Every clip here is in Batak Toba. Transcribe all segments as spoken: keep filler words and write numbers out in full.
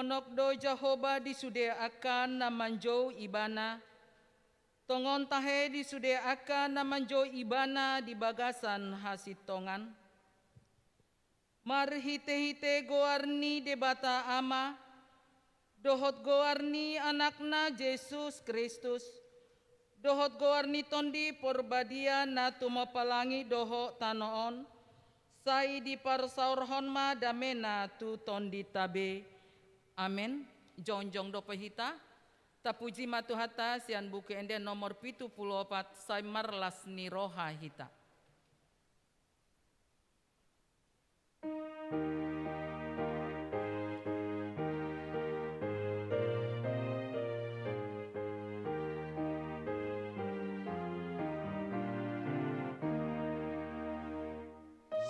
Monok do Jahowa di sude angka na manjou Ibana, tongon tahe di sude angka na manjou Ibana di bagasan hasintongan. Marhitehite goar ni Debata Ama, dohot goar ni Anakna Jesus Kristus, dohot goar ni Tondi Porbadia na tumompa langit dohot tano on, sai diparsaorhon ma damena tu tondinta be. Amen. Jongjong dope hita, tapuji ma Tuhanta sian Buku Ende nomor pitu pulu opat, sai marlas ni roha hita.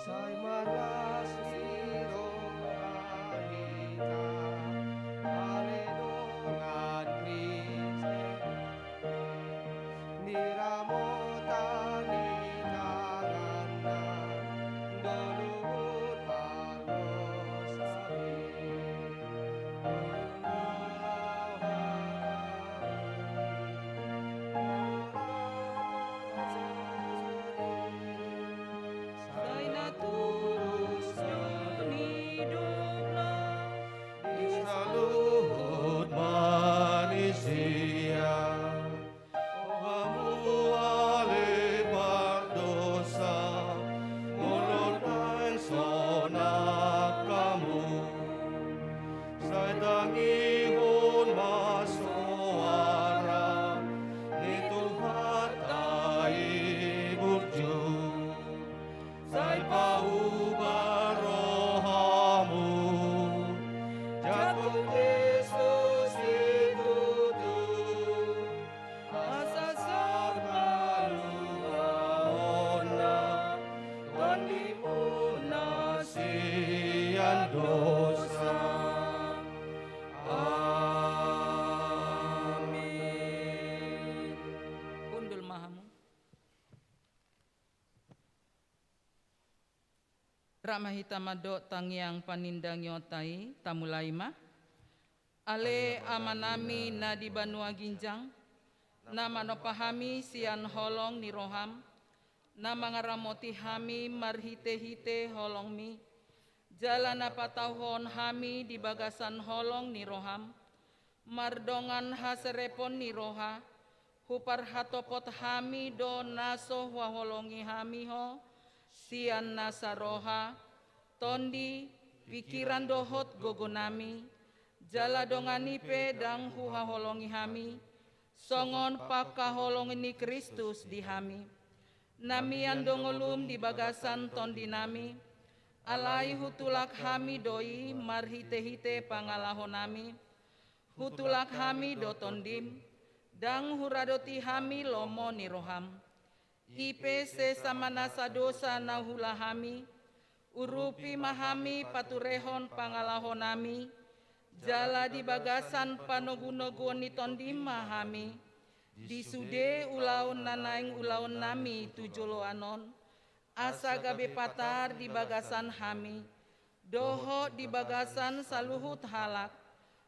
Sai marlas ni roha hita, ale dongan Kristen. Ni ramotan ni tanganna, do luhut pardosa i. Sai na tulus do nidokna, di saluhut manisia. O hamu ale pardosa, molo naeng sonang hamu, sai tangihon ma soara ni Tuhanta i burju. Sai pauba rohamu, jangkon Jesus situtu, asa saut haluaonna tondimuna sian dosa. Amen. Hundul ma hamu. Rap ma hita mandok tangiang panindangionta i, tamulai ma. Ale Amanami na di banua ginjang, na manompa hami sian holong ni roham, na mangaramoti hami marhitehite holongmi, jala na patauhon hami di bagasan holong ni roham, mardongan haserepon ni roha, huparhatopot hami do na so huhaholongi hami ho, sian nasa roha, tondi, pikiran dohot gogonami, jala dongan i pe ndang huhaholongi hami, songon pangkaholongi ni Kristus di hami. Na mian do ngolum di bagasan tondinami, alai hutulak hami do i marhitehite pangalahonami, hutulak hami do tondim, ndang huradoti hami lomo ni roham. I pe sesa ma nasa dosa na huula hami, urupi ma hami paturehon pangalahonami, jala di bagasan panogunoguon ni tondim ma hami, di sude ulaon na naeng ulaonnami tu joloan on, asa gabe patar di bagasan hami, dohot di bagasan saluhut halak,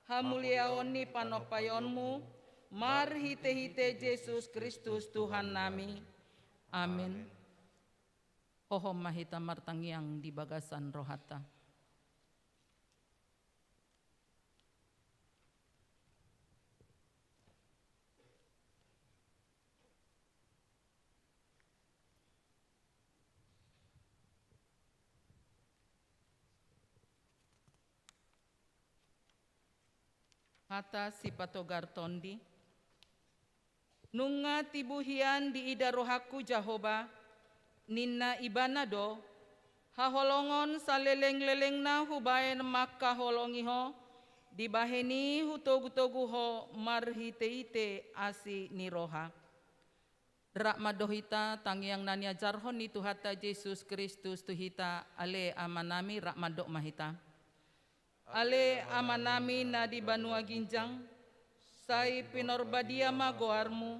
hamuliaon ni panompaionmu, marhitehite Jesus Kristus Tuhannami. Amen. Hohom ma hita martangiang di bagasan rohanta. Hata sipatogar tondi. Nunga tibu hian diida rohangku Jahowa, ninna Ibana do, haholongon salelenglelengna hubahen mangkaholongi ho, dibahen i hutogutogu ho marhiteite asi ni roha. Rap ma do hita tangiang na niajarhon ni Tuhanta Jesus Kristus tu hita, ale Amanami, rap mandok ma hita. Ale Amanami na di banua ginjang, sai pinorbadia ma goarmu,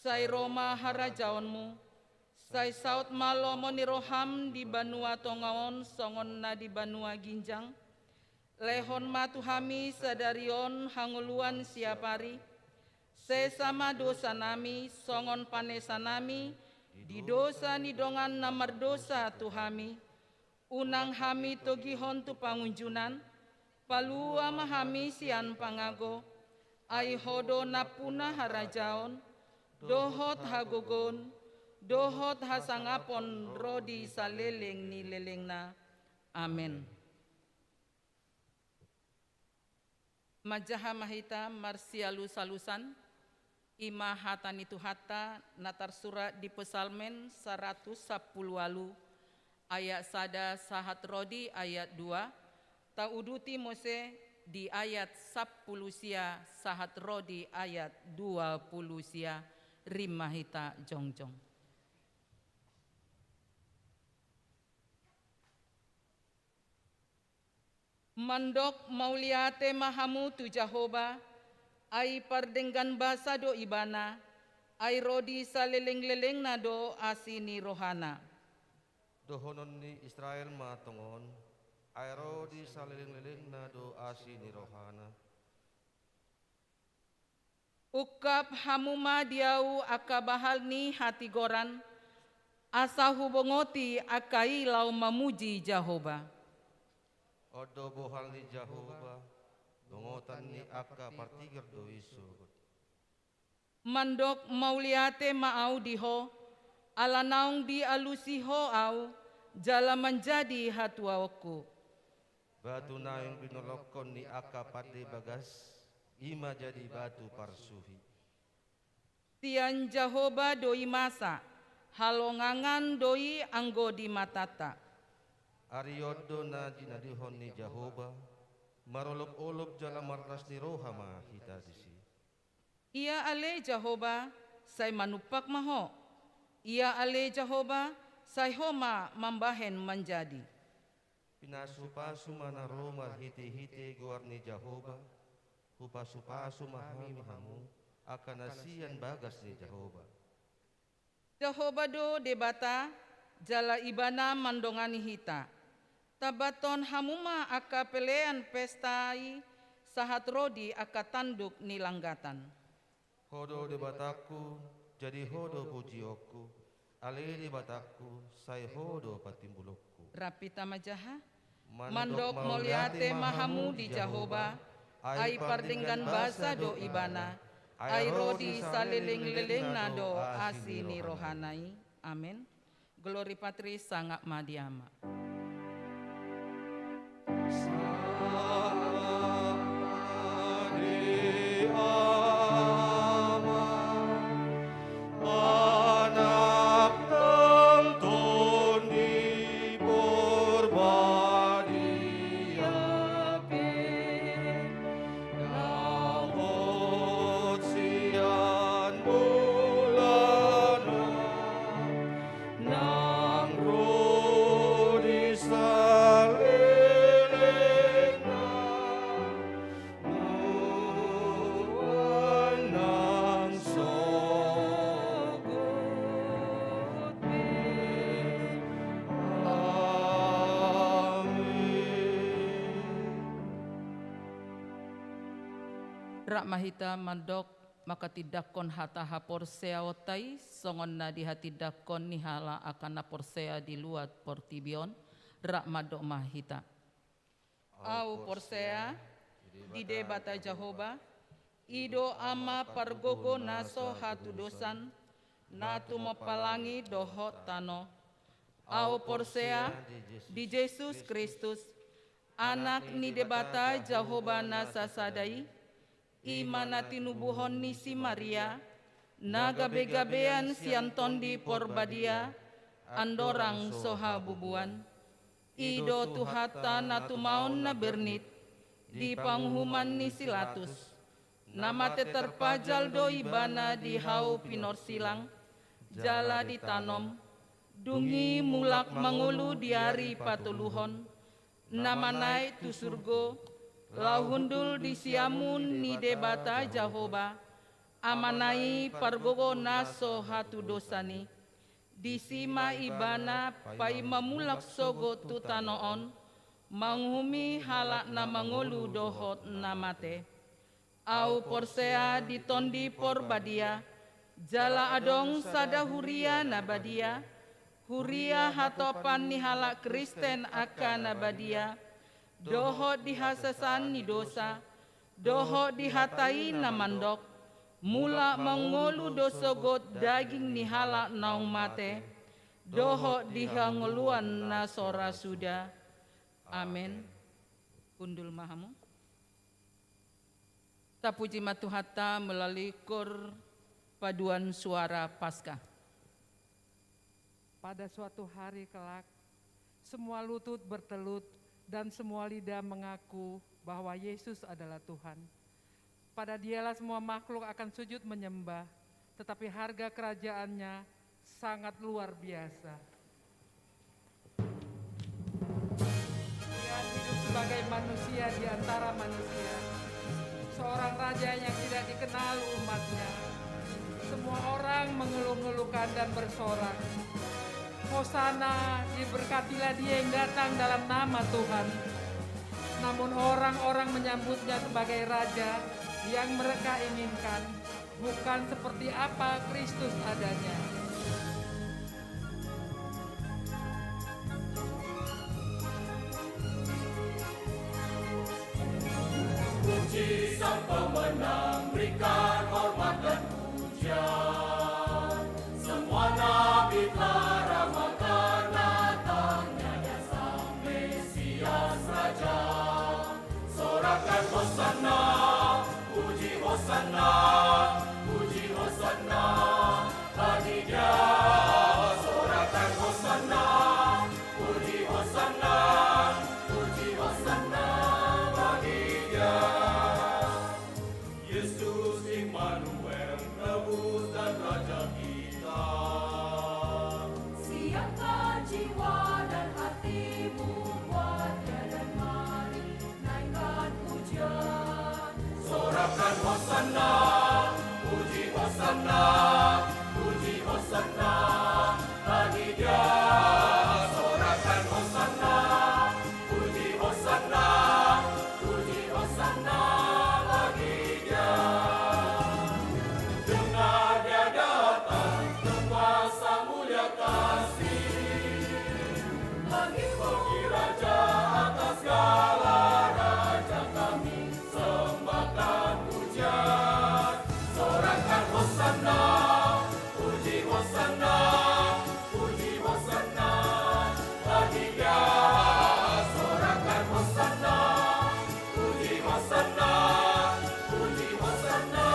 sai ro ma harajaonmu, sai saut ma lomo ni roham di banua tonga on songon na di banua ginjang. Lehon ma tu hami sadari on hangoluan siapari. Sesa ma dosanami songon panesanami di dosa ni dongan na mardosa tu hami. Unang hami togihon tu pangunjunan. Palua ma hami sian pangago. Ai Ho do nampuna harajaon, dohot hagogoon, dohot hasangapon ro di saleleng ni lelengna. Amen. Manjaha ma hita marsialusalusan. I ma hata ni Tuhanta na tarsurat di Psalmen saratus sampulu ualu, ayat sada sahat ro di ayat dua, tauduti muse di ayat sampulu sia sahat ro di ayat dua pulu sia. Rim ma hita jongjong. Mandok mauliate ma hamu tu Jahowa, ai pardenggan basa do Ibana, ai ro di salelenglelengna do asi ni rohana. Dohonon ni Israel ma tongon, ai ro di salelenglelengna do asi ni rohana. Ungkap hamu ma di ahu angka bohal ni hatigoran, asa hubongoti angka i laho mamuji Jahowa. On do bohal ni Jahowa, bongotan ni angka partigor do i sogot. Mandok mauliate ma ahu di Ho, ala naung dialusi Ho ahu, jala manjadi hatuaonku. Batu naung binolongkon ni angka pande bagas, i ma jadi batu parsuhi. Sian Jahowa do i masa, halongangan do i anggo di matanta. Ari on do na jinadihon ni Jahowa, marolopolop jala marlas ni roha ma hita disi. Ia ale Jahowa, sai manumpak ma Ho. Ia ale Jahowa, sai Ho ma mambahen manjadi. Pinasupasu ma na ro marhitehite goar ni Jahowa, hupasupasu ma hami hamu, angka na sian bagas ni Jahowa. Jahowa do Debata, jala Ibana mandongani hita. Tambathon hamu ma angka pelean pesta i sahat ro di angka tanduk ni langgatan. Ho do Debatangku, jadi Ho do pujionku, ale Debatangku, sai Ho do patimbulonku. Rap hita manjaha. Mandok mauliate ma hamu di Jahowa, ai pardenggan basa do Ibana, ai ro di salelenglelengna do asi ni rohana i. Amen. Glory Patri, sangap ma di Ama. Sangap ma di Ama, Anak nang Tondi Porbadia pe, nang hot sian mulana, nang ro di salelengna, nuaeng nang sogot pe. Amen. Rap ma hita mandok manghatindanghon hata haporseaonta i, songon na dihatindanghon ni halak angka na porsea di luat portibi on. Rap mandok ma hita. Ahu porsea di Debata Jahowa, i do Ama pargogo na so hatudosan, na tumompa langit dohot tano. Ahu porsea di Jesus Kristus, Anak ni Debata Jahowa na sasada i, i ma na tinubuhon ni si Maria, na gabegabean sian Tondi Porbadia, andorang so habubuan. I do Tuhanta na tumaon na bernit di panguhuman ni si Latus. Na mate tarpajal do Ibana di hau pinorsilang, jala ditanom. Dung i mulak mangolu di ari patoluhon, na manaek tu surgo, laho hundul di siamun ni Debata Jahowa, Amana i pargogo na so hatudosan i. Disi ma Ibana paima mulak sogot tu tano on, manguhumi halak na mangolu dohot na mate. Ahu porsea di Tondi Porbadia, jala adong sada huria na badia, huria hatopan ni halak Kristen angka na badia, dohot di hasesaan ni dosa, dohot di hata i na mandok, mulak mangolu do sogot daging ni halak naung mate, dohot di hangoluan na so ra suda. Amen. Hundul ma hamu. Tapuji ma Tuhanta melalui kor paduan suara Paskah. Pada suatu hari kelak, semua lutut bertelut dan semua lidah mengaku bahwa Yesus adalah Tuhan. Pada Dialah semua makhluk akan sujud menyembah, tetapi harga kerajaan-Nya sangat luar biasa. Ia hidup sebagai manusia di antara manusia, seorang raja yang tidak dikenal umat-Nya. Semua orang mengeluh-ngeluhkan dan bersorak, "Hosana, diberkatilah Dia yang datang dalam nama Tuhan." Namun orang-orang menyambut-Nya sebagai raja yang mereka inginkan, bukan seperti apa Kristus adanya. Puji Sang Pemenang, berikan hormat dan pujian. Semua nabi telah ramalkan datangnya Dia Sang Mesias Raja. Sorakan Hosanna, puji Hosanna, puji Hosanna bagi Dia. Sorakan Hosanna, puji Hosanna, puji Hosanna bagi Dia. Yesus Immanuel, Penebus dan Raja kita. Siapkan jiwa dan hatimu buat Dia dan mari naikkan pujian. Sorakan Hosanna, puji Hosanna, puji Hosanna bagi Dia. Sorakan Hosanna, puji Hosanna, puji Hosanna bagi Dia. Dengar Dia datang, berkuasa mulia kasih. Bagi, bagi Raja atas segala raja, kami sembahkan pujian. Sorakan Hosanna, puji Hosanna, puji Hosanna bagi Dia. Sorakan Hosanna, puji Hosanna, puji Hosanna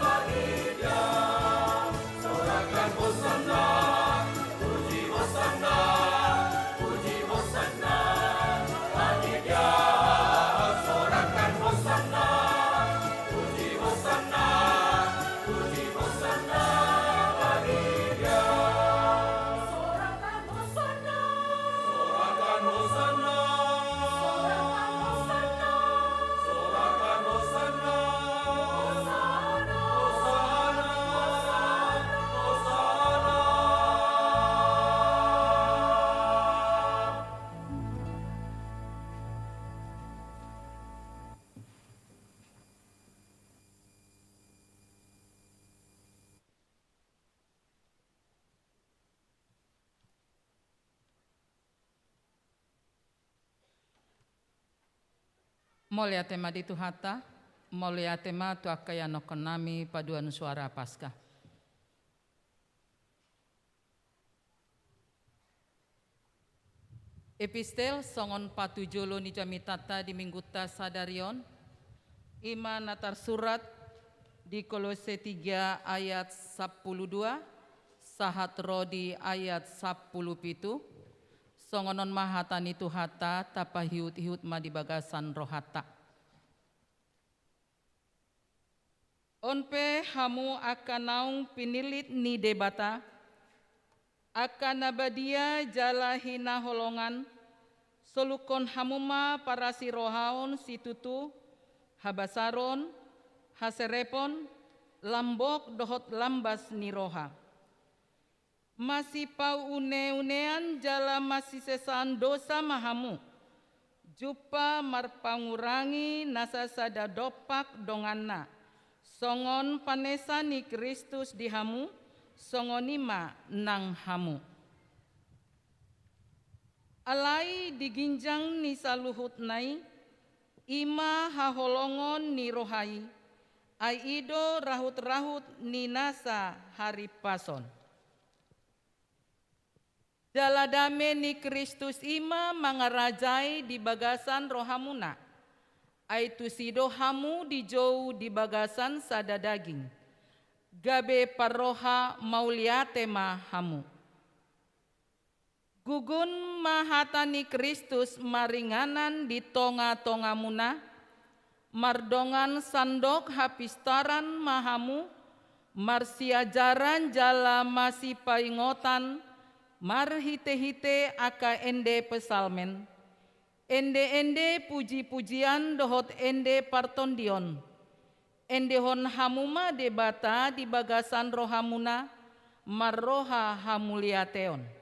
bagi Dia. Sorakan Hosanna, puji Hosanna, puji Hosanna bagi Dia. Sorakan Hosanna, puji Hosanna, puji Hosanna bagi Dia. Sorakan Hosanna. Sorakan Hosanna. Sorakan Hosanna. Sorakan Hosanna. Hosanna. Hosanna. Hosanna. Mauliate ma di Tuhanta, mauliate ma tu angka ianakkon nami paduan suara Paskah. Epistel songon patujolo ni jamitanta di minggunta sadari on, i ma na tarsurat di Kolose tiga ayat sampulu dua, sahat ro di ayat sampulu pitu. Songon on ma hata ni Tuhanta, tapaihutihut ma di bagasan rohanta. On pe hamu angka naung pinillit ni Debata, angka na badia jala hinaholongan, solukkon hamu ma parasirohaon situtu, habasaron, haserepon, lambok dohot lambas ni roha. Masipauneunean jala masisesaan dosa ma hamu, Jumpa marpangurangi nasa sada dompak donganna. Songon panesa ni Kristus di hamu, songon i ma nang hamu. Alai di ginjang ni saluhutna i, i ma haholongon ni roha i, ai i do rahut-rahut ni nasa harimpason. Jala dame ni Kristus i ma mangarajai di bagasan rohamuna. Ai tusi do hamu dijou di bagasan sada daging. Gabe parroha mauliate ma hamu. Gugun ma hata ni Kristus maringanan di tonga-tongamuna, mardongan sandok hapistaran ma hamu, marsiajaran jala masipaingotan, marhite-hite angka ende psalmen, ende-ende puji-pujian dohot ende partondion. Endehon hamu ma Debata di bagasan rohamuna, marroha hamuliateon.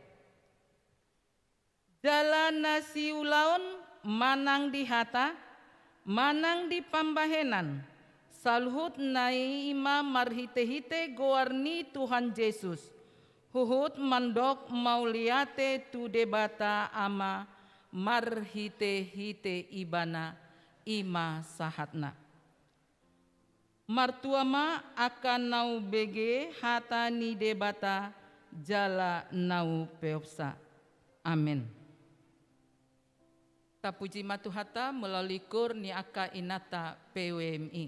Jala na siulaon manang di hata, manang di pambahenan, saluhutna i ma marhite-hite goar ni Tuhan Jesus, huhut mandok mauliate tu Debata Ama marhite-hite Ibana, i ma sahatna. Martua ma angka na umbege hata ni Debata jala na umpeopsa. Amen. Tapuji ma Tuhanta melalui koor ni angka inanta P W M I.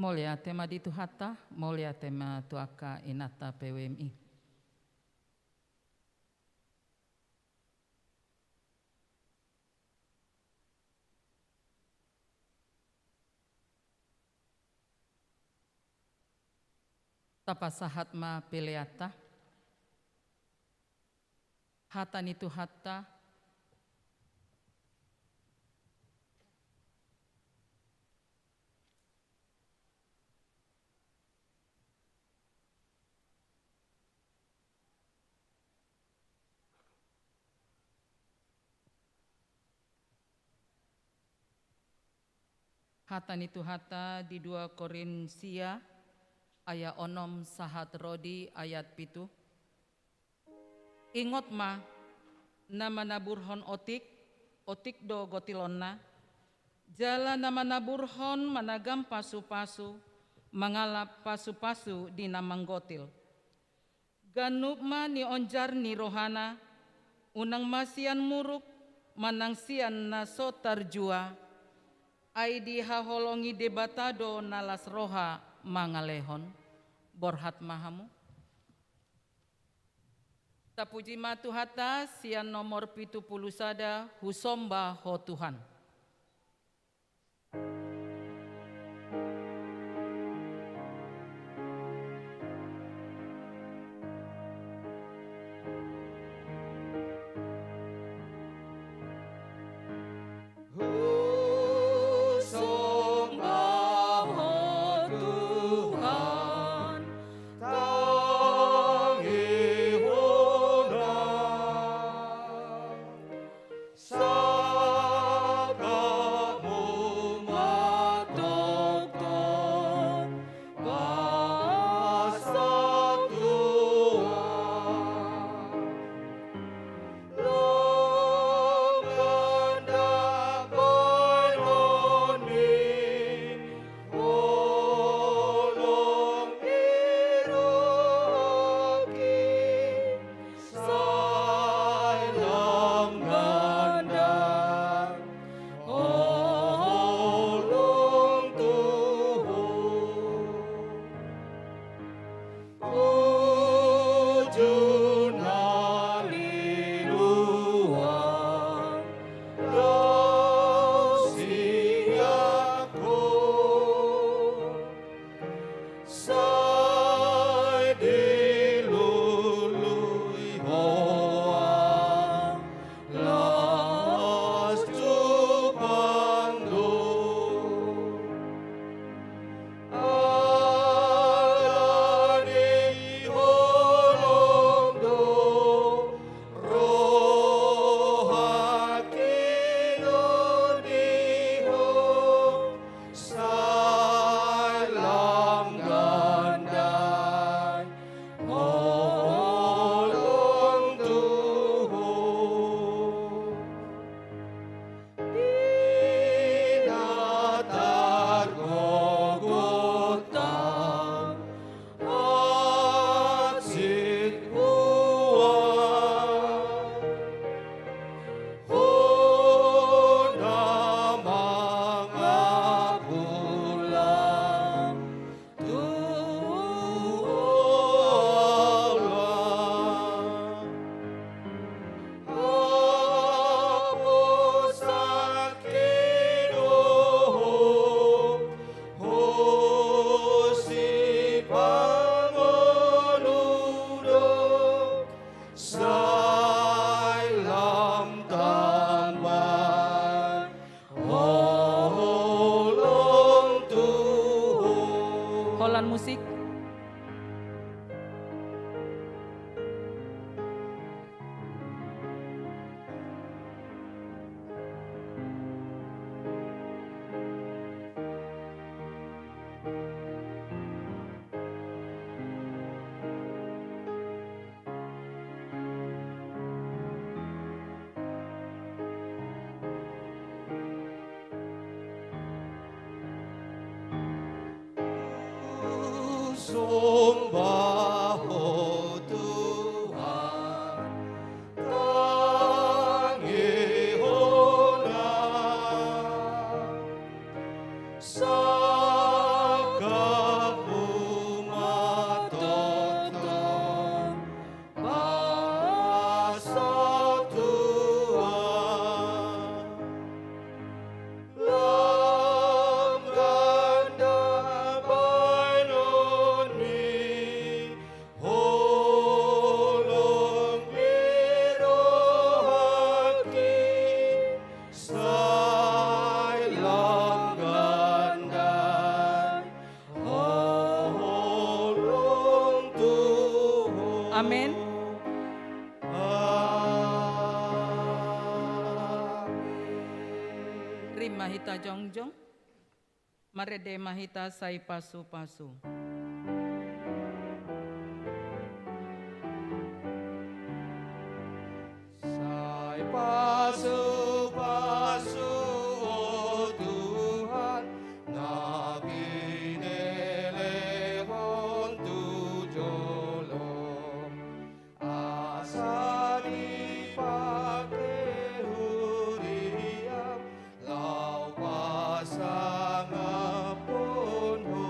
Mauliate ma di Tuhanta, mauliate ma tu angka inanta P W M I. Tapasahat ma peleanta. Hata ni Tuhanta. Hata ni Tuhanta di dua Korintia ayat onom sahat ro di ayat pitu. Ingot ma, na manaburhon otik, otik do gotilonna, jala na manaburhon managam pasupasu, mangalap pasupasu di na manggotil. Ganup ma nionjar ni rohana, unang ma sian muruk, manang sian na so tarjua, ai dihaholongi Debata do na las roha mangalehon. Borhat ma hamu. Tapuji ma Tuhanta, sian nomor pitu pulu sada, Husomba Ho Tuhan. Husomba Ho Tuhan, tangihon nami. Sangkapmu ma tongtong pasahat Tuhan. Uju na liluan do sian ho, sai dilului ho, las jupang do. Ala ni holong do rohangki di ho, sai lam gandai holong tu ho. Di na targogot hansit huan, ho na mangapul lam tu Allah. Haposanki do ho, ho sipangolu do, sai lam tambai holong tu ho. Holan musik. Husomba ho Tuhan, tangihon nami. Sangkap Amen. Rima hita jongjong. Marende ma hita sai pasu-pasu. Sai pasu-pasu, o Tuhan, na pinelehon tu jolom. Asa dipake huriaM laho pasangaphon Ho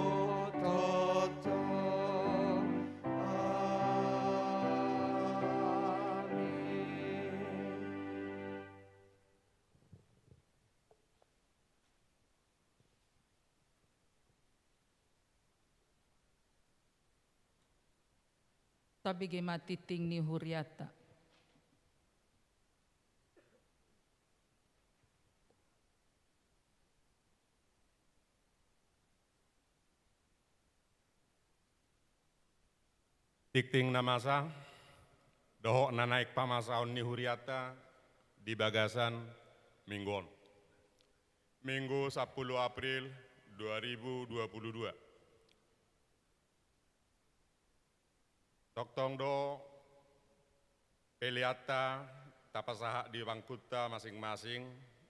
tongtong. Amen. Tabege ma tingting ni hurianta. Tingting na masa dohot na naeng pamasaon ni hurianta di bagasan minggu on. Minggu sampulu April dua ribu dua puluh dua. Tongtong do peleanta tapasahat di bangkunta masing-masing,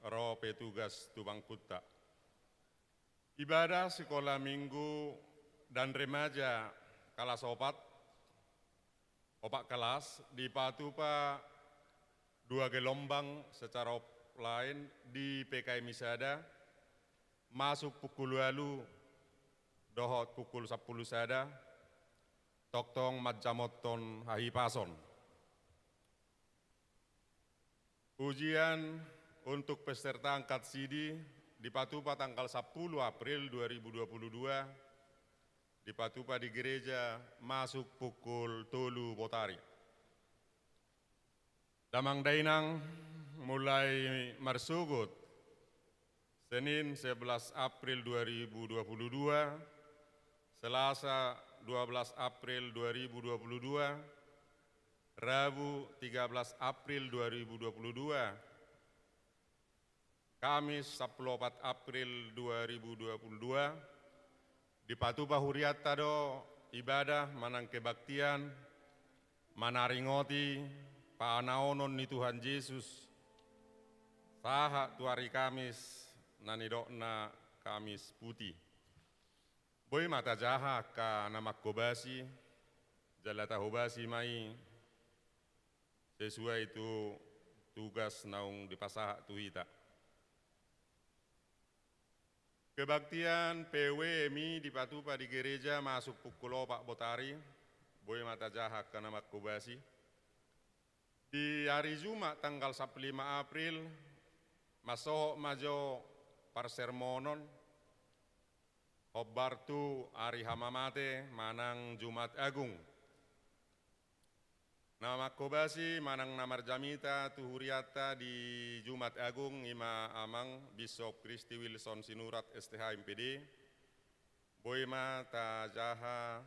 ro petugas tu bangkunta. Ibadah sikola minggu dan remaja kalas opat, opat kalas, dipatupa dua gelombang secara offline di P K M I sada, masuk pukul ualu dohot pukul sampulu sada, tongtong manjamothon hahipason. Ujian untuk peserta angkat sidi dipatupa tanggal sampulu April dua ribu dua puluh dua, dipatupa di gereja masuk pukul tolu botari. Damang dainang, mulai marsogot Senin sebelas April dua ribu dua puluh dua, Selasa dua belas April dua ribu dua puluh dua, Rabu tiga belas April dua ribu dua puluh dua, Kamis sampulu opat April dua ribu dua puluh dua, dipatupa hurianta do ibadah manang kebaktian manaringoti paanaonon ni Tuhan Jesus sahat tu ari Kamis na nidokna Kamis Putih. Boi ma tajaha angka na manghobasi, jala tahobasi ma i sesuai tu tugas naung dipasahat tu hita. Kebaktian P W M I dipatupa di gereja masuk pukul opat botari, boi ma tajaha angka na manghobasi. Di ari Jumat tanggal sampulu lima April, mansohot ma jo parsermonon, hombar tu ari hamamate manang Jumat Agung. Na manghobasi manang na marjamita tu hurianta di Jumat Agung i ma Amang Bishop Christy Wilson Sinurat, S T H, M P D. Boi ma tajaha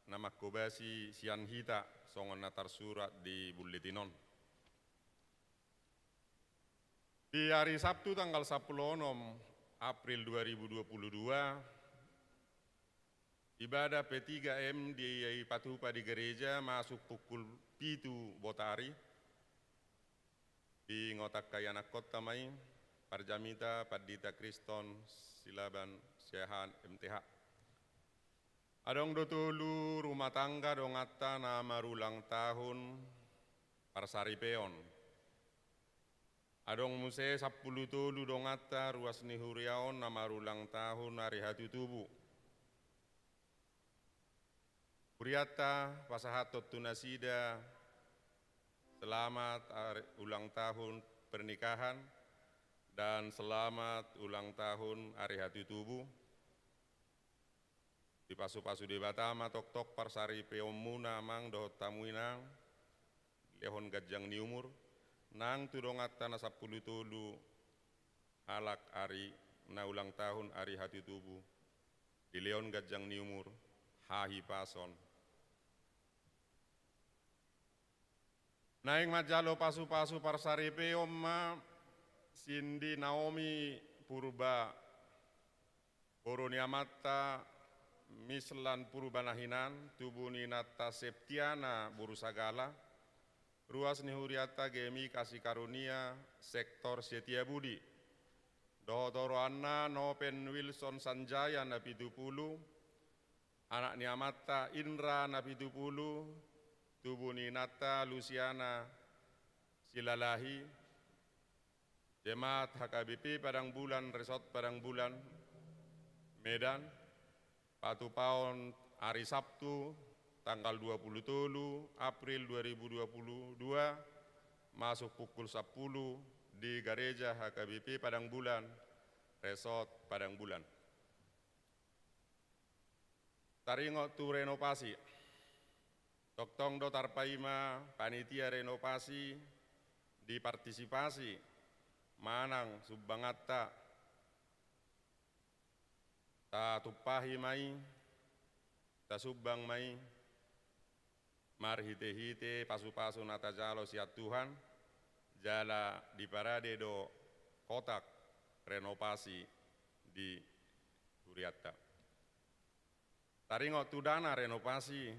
na manghobasi sian hita songon na tarsurat di bulletin on. Di ari Sabtu tanggal sampulu onom April dua ribu dua puluh dua, ibadah P tiga M dipatupa di gereja masuk pukul pitu botari. Diingot angka ianakhonta ma i, parjamita Pandita Kriston Silaban, Siahaan, M T H. Adong do tolu rumah tangga donganta na marulang tahun parsaripeon. Adong muse sampulu tolu donganta ruas ni huria on na marulang tahun ari hatutubu. Hurianta pasahathon tu nasida selamat ari, ulang tahun pernikahan dan selamat ulang tahun ari hatutubu. Dipasupasu Debata ma tongtong parsaripeonmuna Amang dohot hamu Inang, dilehon ganjang ni umur, nang tu donganta na sampulu tolu halak ari na ulang tahun ari hatutubu, dilehon ganjang ni umur, hahipason. Naeng manjalo pasu-pasu parsaripeon ma Sindi Naomi Purba, boru ni amanta Mislan Purba na hinan, tubu ni inanta Septiana boru Sagala, ruas ni hurianta G M I Kasih Karunia, sektor Setiabudi. Dohot oroanna Nopen Wilson Sanjaya na pitu pulu, anak ni amanta Indra na pitu pulu, tubu ni inanta Lusiana Silalahi, jemaat H K B P Padang Bulan, Resort Padang Bulan, Medan, patupaon ari Sabtu, tanggal dua pulu tolu April dua ribu dua pulu dua, masuk pukul sampulu di Gareja H K B P Padang Bulan, Resort Padang Bulan. Taringot tu renovasi. Tongtong do tarpaima panitia renovasi dipartisipasi manang sumbanganta tatumpahi ma i, tasumbang ma i, marhite-hite pasu-pasu na tajalo sian Tuhan, jala diparade do kotak renovasi di hurianta. Taringot tu dana renovasi,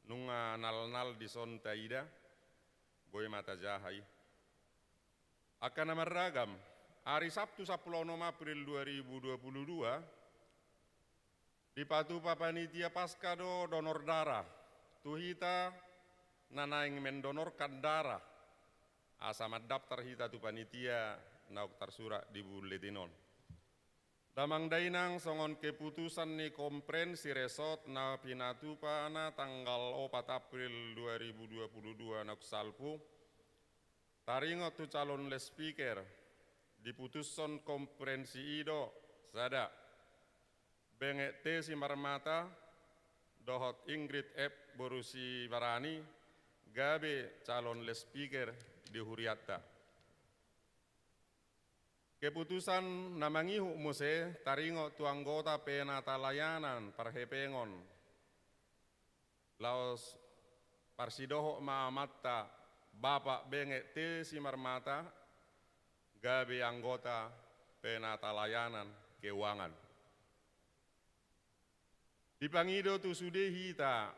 nunga nalnal dison taida, boi ma tajaha i. Angka na marragam, ari Sabtu sampulu onom April dua ribu dua pulu dua, dipatupa panitia Paskah do donor darah tu hita na naeng mendonorkan darah, asa mandaftar hita tu panitia naung tarsurat di bulletin on. Damang dainang, songon keputusan ni konferensi resort na pinatupana tanggal opat April dua ribu dua pulu dua naung salpu, taringot tu calon loudspeaker, diputushon konferensi i do sada, Benget T Simarmata dohot Ingrid F boru Sibarani gabe calon loudspeaker di hurianta. Keputusan na mangihut muse taringot tu anggota penatalayanan parhepengon, laos parsidohot ma amanta Bapak Benget T Simarmata gabe anggota penatalayanan keuangan. Dipangido tu sude hita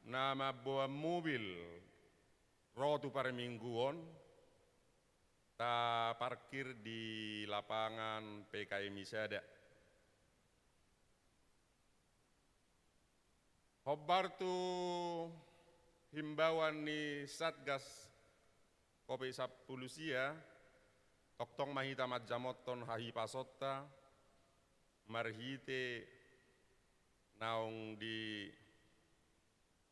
na mamboan mobil ro tu parmingguon, taparkir di lapangan P K M I sada. Hombar tu himbauan ni Satgas Covid sampulu sia, tongtong ma hita manjamothon hahipasonta, marhite naung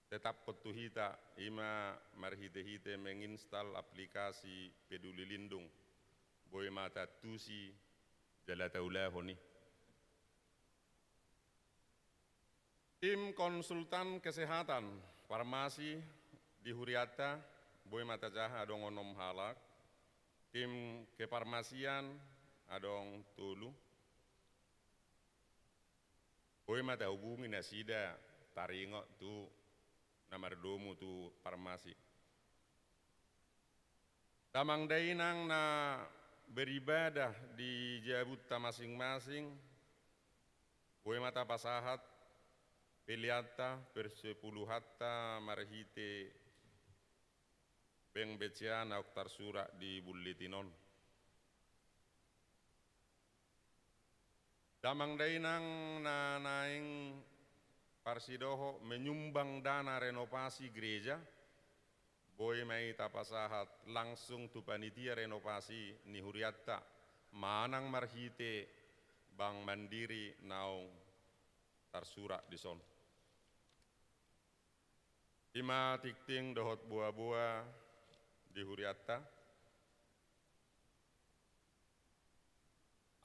ditetapkon tu hita, i ma marhite-hite menginstal aplikasi Peduli Lindung, boi ma taantusi jala taulahon i. Tim konsultan kesehatan, parmasi di hurianta, boi ma tajaha adong onom halak, tim keparmasian adong tolu, boi ma tahubungi nasida taringot tu na mardomu tu parmasi. Damang dainang na beribadah di jabunta masing-masing, boi ma tapasahat peleanta, persepuluhanta marhite bank B C A naung tarsurat di bulletin on. Damang dainang na naeng parsidohot menyumbang dana renovasi gereja, boi ma i tapasahat langsung tu panitia renovasi ni hurianta, manang marhite Bank Mandiri naung tarsurat dison. I ma tingting dohot boaboa di hurianta.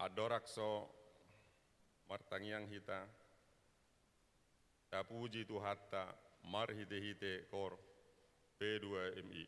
Andorang so martangiang hita, tapuji Tuhanta marhite-hite koor P dua M I.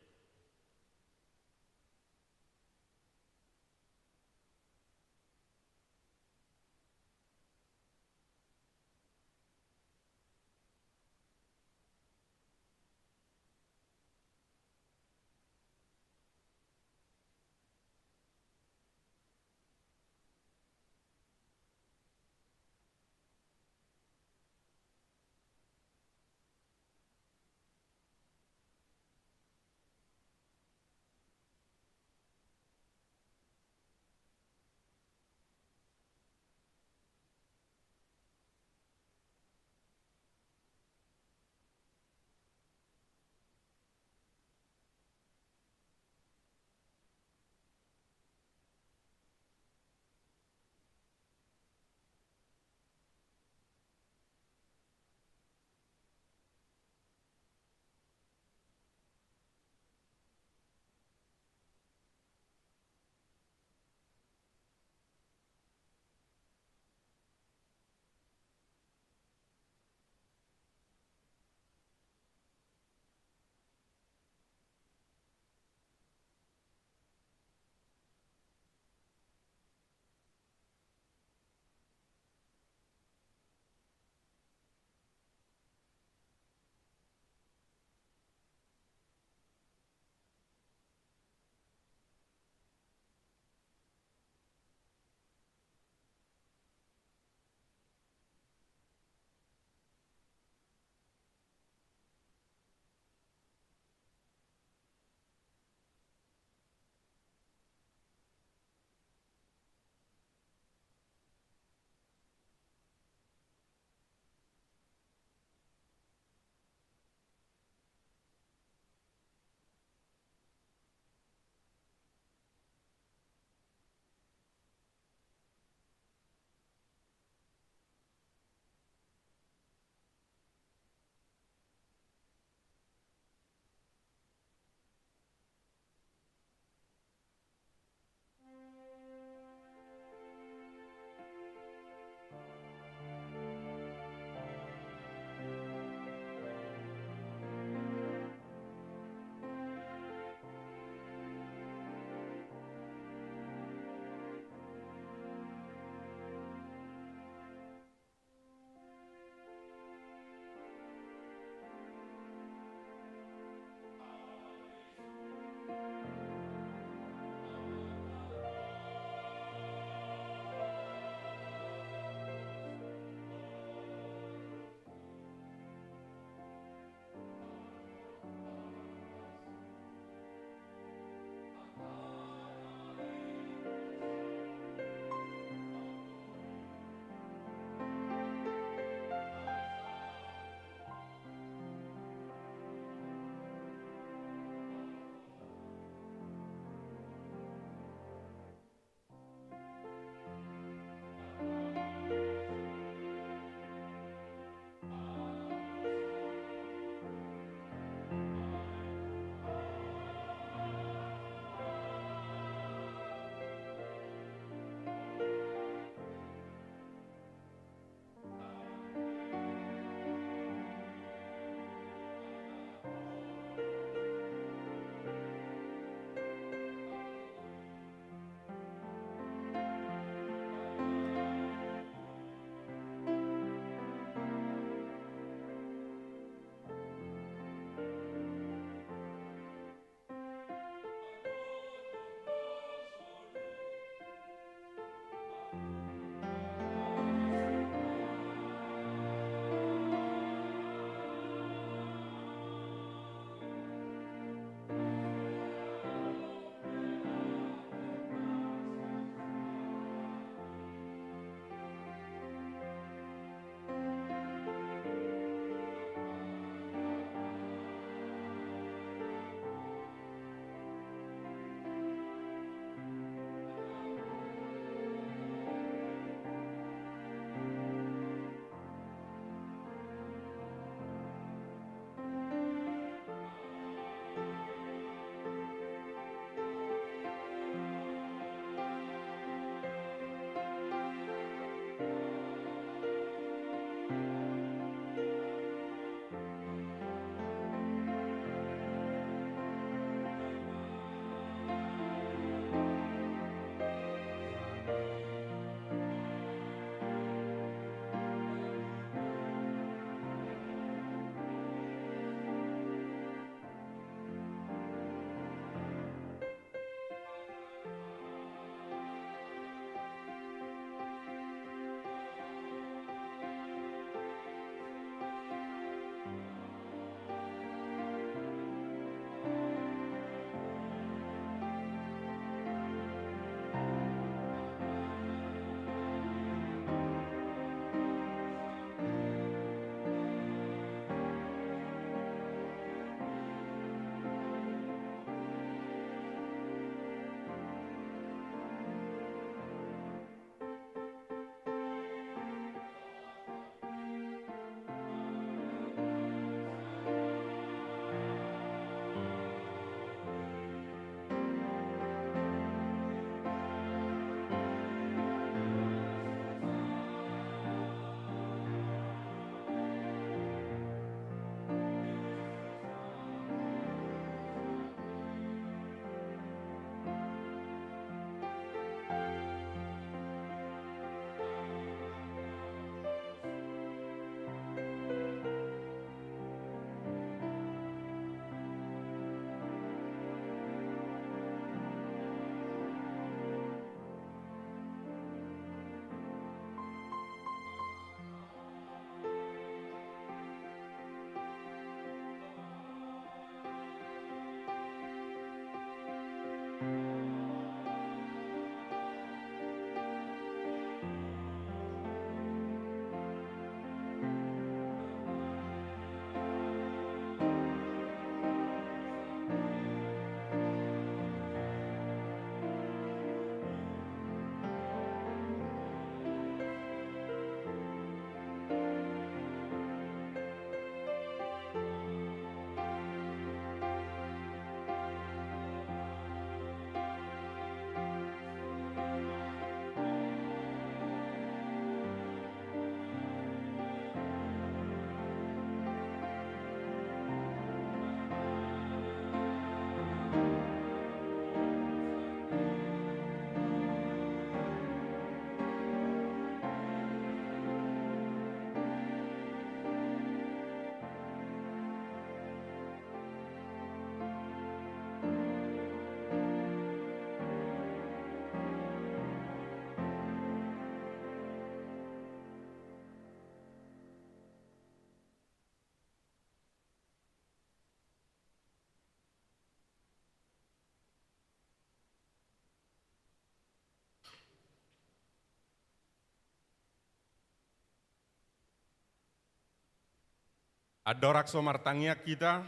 Andorang so martangiang hita,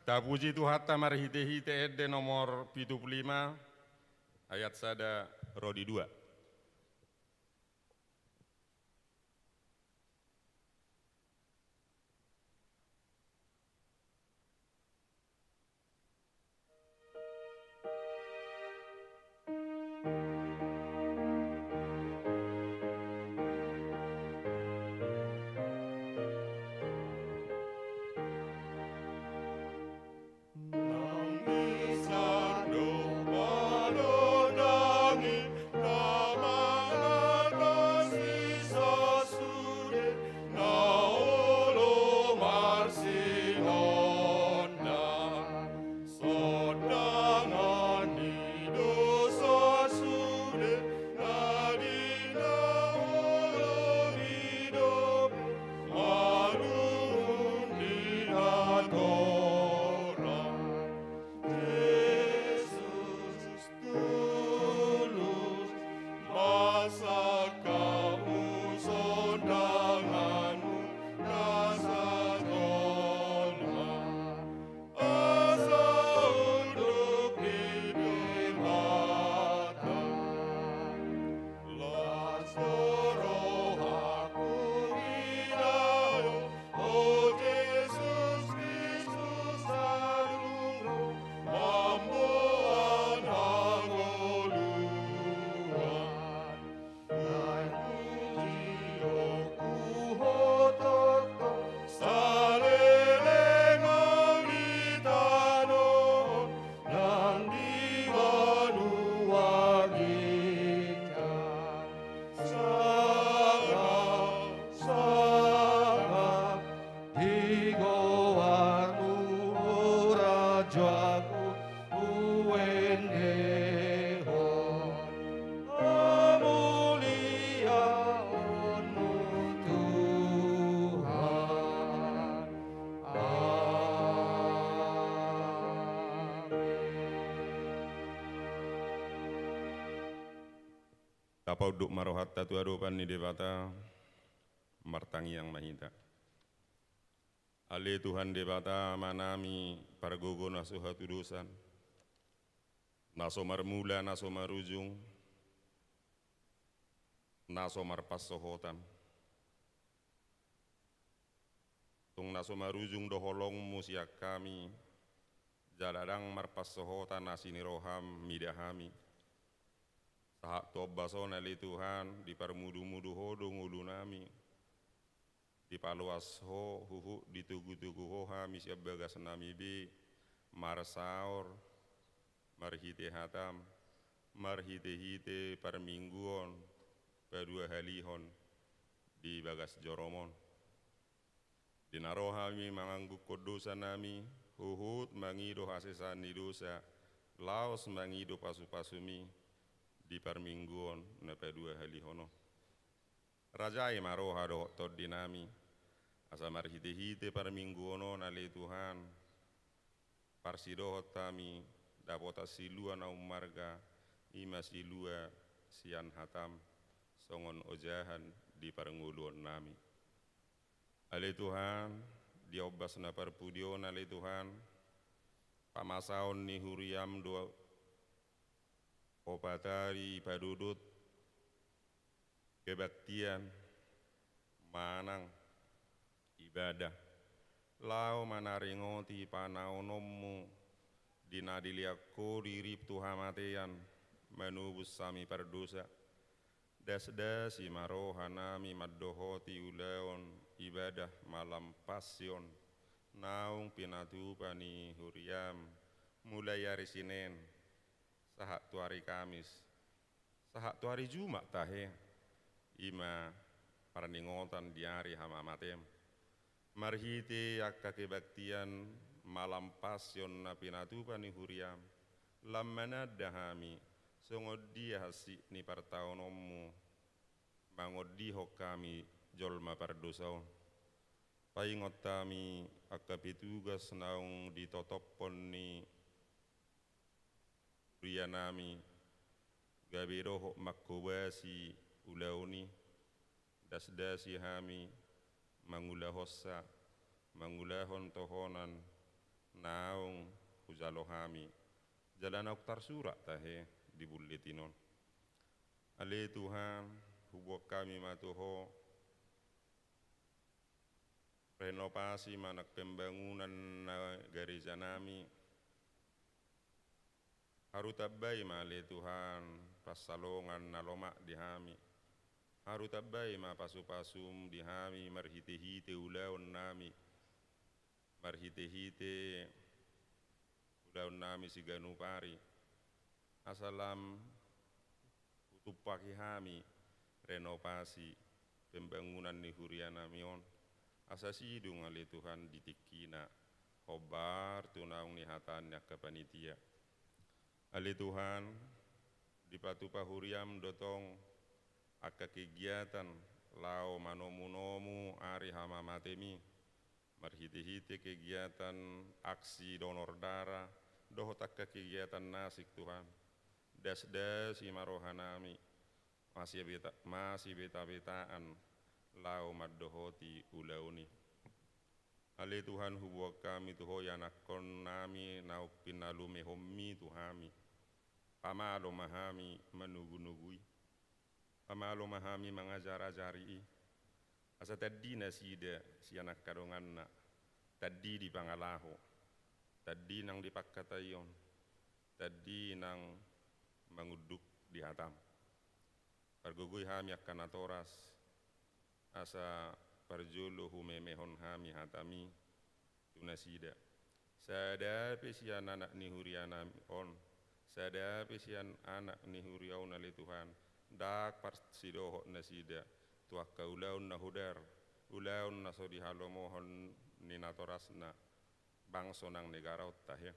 tapuji Tuhanta marhitehite ende nomor pitu pulu lima, ayat sada ro di dua. Tapaunduk ma rohanta tu adopan ni Debata, martangiang ma hita. Ale Tuhan Debata, Amanami, pargogo na so hatudosan, na so marmula, na so marujung, na so marpansohotan. Tung na so marujung do holongmu sian hami, jala ndang marpansohotan asi ni roham mida hami. Sahat tu ombas on ale Tuhan, diparmudumudu Ho do ngolunami, dipaloas Ho huhut ditogutogu Ho hami sian bagasnami be, marsaor, marhite hatam, marhitehite parmingguon, paduahalihon di bagas jorom on. Di na ro hami manganggungkon dosanami, huhut mangido hasesaan ni dosa, laos mangido pasupasumi di parmingguon na paduahalihon on. Rajai ma roha dohot tondinami, asa marhitehite parmingguon on ale Tuhan, parsidohot hami dapotan silua na ummarga, i ma silua sian hatam, songon ojahan di parngoluonnami. Ale Tuhan, di ombas na parpudi on ale Tuhan, pamasaon ni huriam do opat ari padodot kebaktian, manang ibadah, laho manaringoti panaononmu di na dilean Ho dirimu tu hamatean, manobus hami pardosa. Dasdasi ma rohanami mandohoti ulaon ibadah malam Passion, naung pinatupa ni huriam, mulai ari Sinen, sahat tu ari Kamis, sahat tu ari Jumat tahe, i ma parningotan di ari hamamatem. Marhite angka kebaktian malam Passion na pinatupa ni huriam, lam mananda hami, songon dia hansit ni partaononmu, mangondihon hami jolma pardosa on. Paingot hami angka petugas naung ditotophon ni hurianami, gabe dohot manghobasi ulaon i, dasdasi hami mangulahonsa, mangulahon tohonan naung hujalo hami, jala naung tarsurat tahe di bulletin on. Ale Tuhan, huboan hami ma tu Ho, renovasi manang pembangunan na gareja nami. Haru tambai ma ale Tuhan pansalongan na lomak di hami. Haru tambai ma pasu-pasum di hami marhite-hite ulaon nami, marhite-hite ulaon nami siganup ari. Asa lam hutumpaki hami renovasi pembangunan ni huria nami on. Asa sidung ale Tuhan di tingkina hombar tu naung nihatahon ni angka panitia. Ale Tuhan, dipatupa huriam do tong angka kegiatan laho manomu-nomu ari hamamatemi, marhite-hite kegiatan aksi donor darah, dohot angka kegiatan na asing Tuhan. Dasdasi ma roha nami, masibeta-, masibeta-betaan laho mandohoti ulaon i. Ale Tuhan, huboan hami tu Ho ianakkon nami naung pinalumehonmi tu hami. Pamalo ma hami manogu-nogu i. Pamalo ma hami mangajar-ajari i. Asa tandi nasida sian angka donganna, tandi di pangalaho, tandi nang di pangkataion, tandi nang mangunduk di hatam. Pargogoi hami angka natoras, asa parjolo humemehon hami hatami tu nasida. Sada pe sian anak ni huria nami on, sada pe sian anak ni huria on ale Tuhan, ndang parsidohot nasida tu angka ulaon na hodar, ulaon na so dihalomohon ni natorasna bangso nang negara on tahe.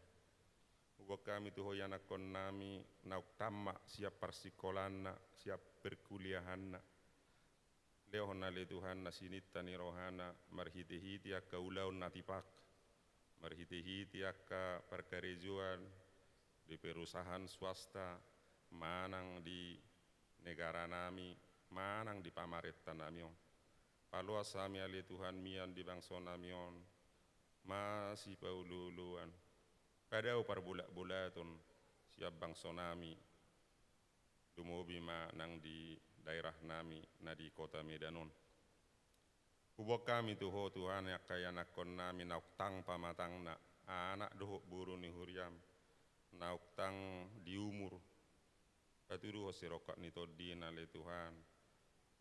Huboan hami tu Ho ianakkon nami naung tamat sian parsingkolaanna, sian perkuliahanna. Lehon ale Tuhan na sininta ni rohana marhite-hite angka ulaon na tipak, marhite-hite angka parkarejoan di perusahaan swasta manang di negara nami manang di pamarenta nami on. Paloas hami ale Tuhan mian di bangso nami on, masipaolo-oloan, padao parbolat-bolaton sian bangso nami, lumobi ma nang di daerah nami na di Kota Medan on. Huboan hami tu Ho Tuhan angka ianakkon nami naung tang pamatangna, anak dohot boru ni huriam, naung tang di umur, patuduhon sirongkap ni tondina ale Tuhan,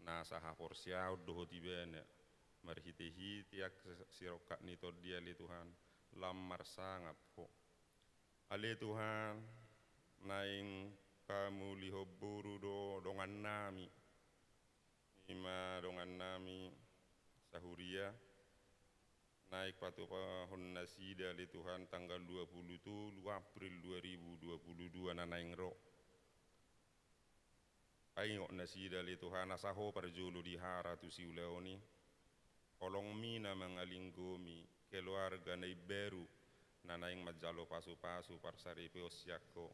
nasa haporseaon dohot ibana, marhite-hite angka sirongkap ni tondi ale Tuhan, lam marsangap Ho. Ale Tuhan, naeng pamulihon boru do dongan nami. I ma dongan nami sahuria, naeng patupahon nasida ale Tuhan tanggal dua puluh tolu April dua ribu dua puluh dua na naeng ro. Paingot nasida ale Tuhan asa Ho parjolo dihara tu siulaon i. Holongmi na mangalinggomi keluarga na imbaru na naeng manjalo pasu-pasu parsaripeon sian Ho.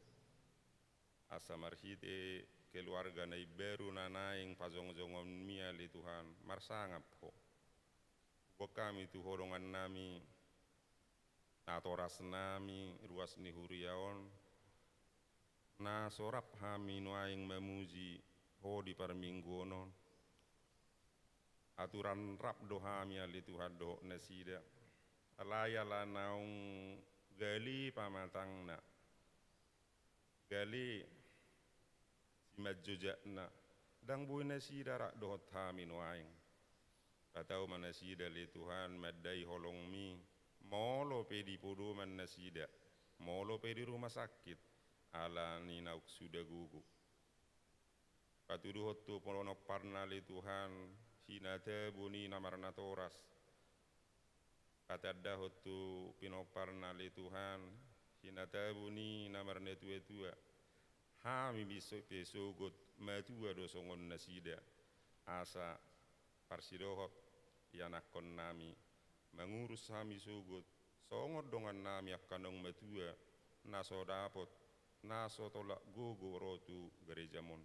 Asa marhite keluarga na imbaru na naeng pajongjongonmi ale Tuhan, marsangap Ho. Huboan hami tu Ho dongan nami, natoras nami, ruas ni huria on, na so rap hami nuaeng mamuji Ho di parmingguon on. Aturan rap do hami ale Tuhan dohot nasida. Alai ala naung gale pamatangna, gale simanjojakna, ndang boi nasida rap dohot hami nuaeng. Patau ma nasida ale Tuhan mandai holongmi, molo pe di podoman nasida, molo pe di rumah sakit, ala ni naung suda gogo. Patuduhon tu pinomparna ale Tuhan, hinatabon i na marnatoras. Patandahon tu pinomparna ale Tuhan, hinatabon i na marnatua-tua. Hami pe sogot matua do songon nasida, asa parsidohot ianakkon nami, mangurus hami sogot songon dongan nami angka naung matua, na so dapot, na so tolap gogo ro tu garejam on.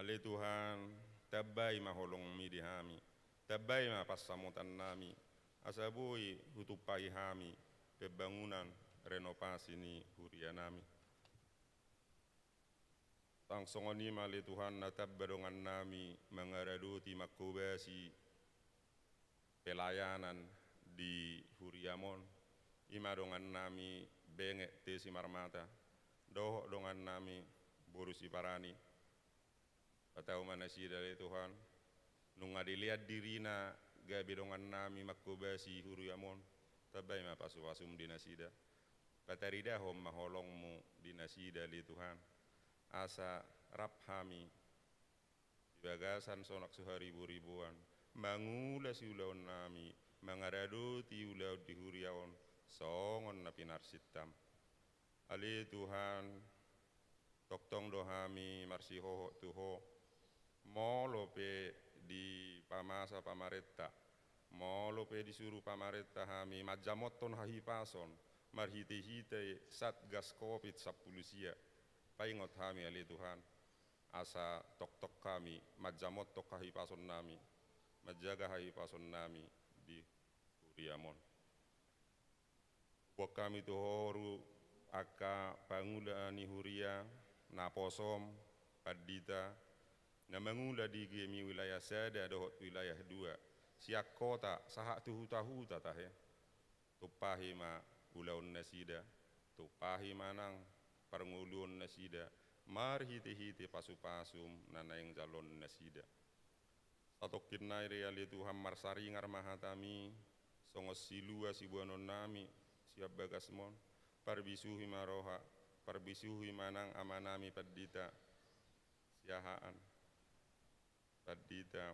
Ale Tuhan, tambai ma holongmi di hami, tambai ma pansamotan nami, asa boi hutumpahi hami pembangunan renovasi ni hurianami. Sang songon i ma ale Tuhan na tamba dongannami mangaradoti manghobasi pelayanan di huriam on, i ma dongannami Benget T. Simarmata dohot dongannami boru Siparani. Patau ma nasida ale Tuhan, nunga dilean dirina gabe dongannami manghobasi huriam on, tambai ma pasupasum di nasida. Pataridahon ma holongmu di nasida ale Tuhan, asa rap hami di bagasan sonang so hariboriboan mangula siulaonnami mangaradoti ulaon di huria on songon na pinarsintam. Ale Tuhan, tongtong do hami marsihohot tu Ho, molo pe dipamasa pamarenta, molo pe disuru pamarenta hami manjamothon hahipason marhitehite Satgas Covid sampulu sia, paingot hami ale Tuhan, asa tongtong hami manjamothon hahipasonnami, manjaga hahipasonnami di huriam on. Boan hami tu Ho ro angka pangula ni huria, naposom, pandita, na mangula di GMI wilayah sada dohot wilayah dua, sian kota sahat tu huta-huta tahe. Tumpahi ma ulaonnasida, tumpahi ma nang parngoluonnasida marhitehite pasupasum na naeng jaloonnasida. Satongkin nai ale Tuhan, marsaringar ma hatami songon silua siboanonnami sian bagasmon. Parbisuhi ma roha, parbisuhi ma nang amanami pandita Siahaan, pandita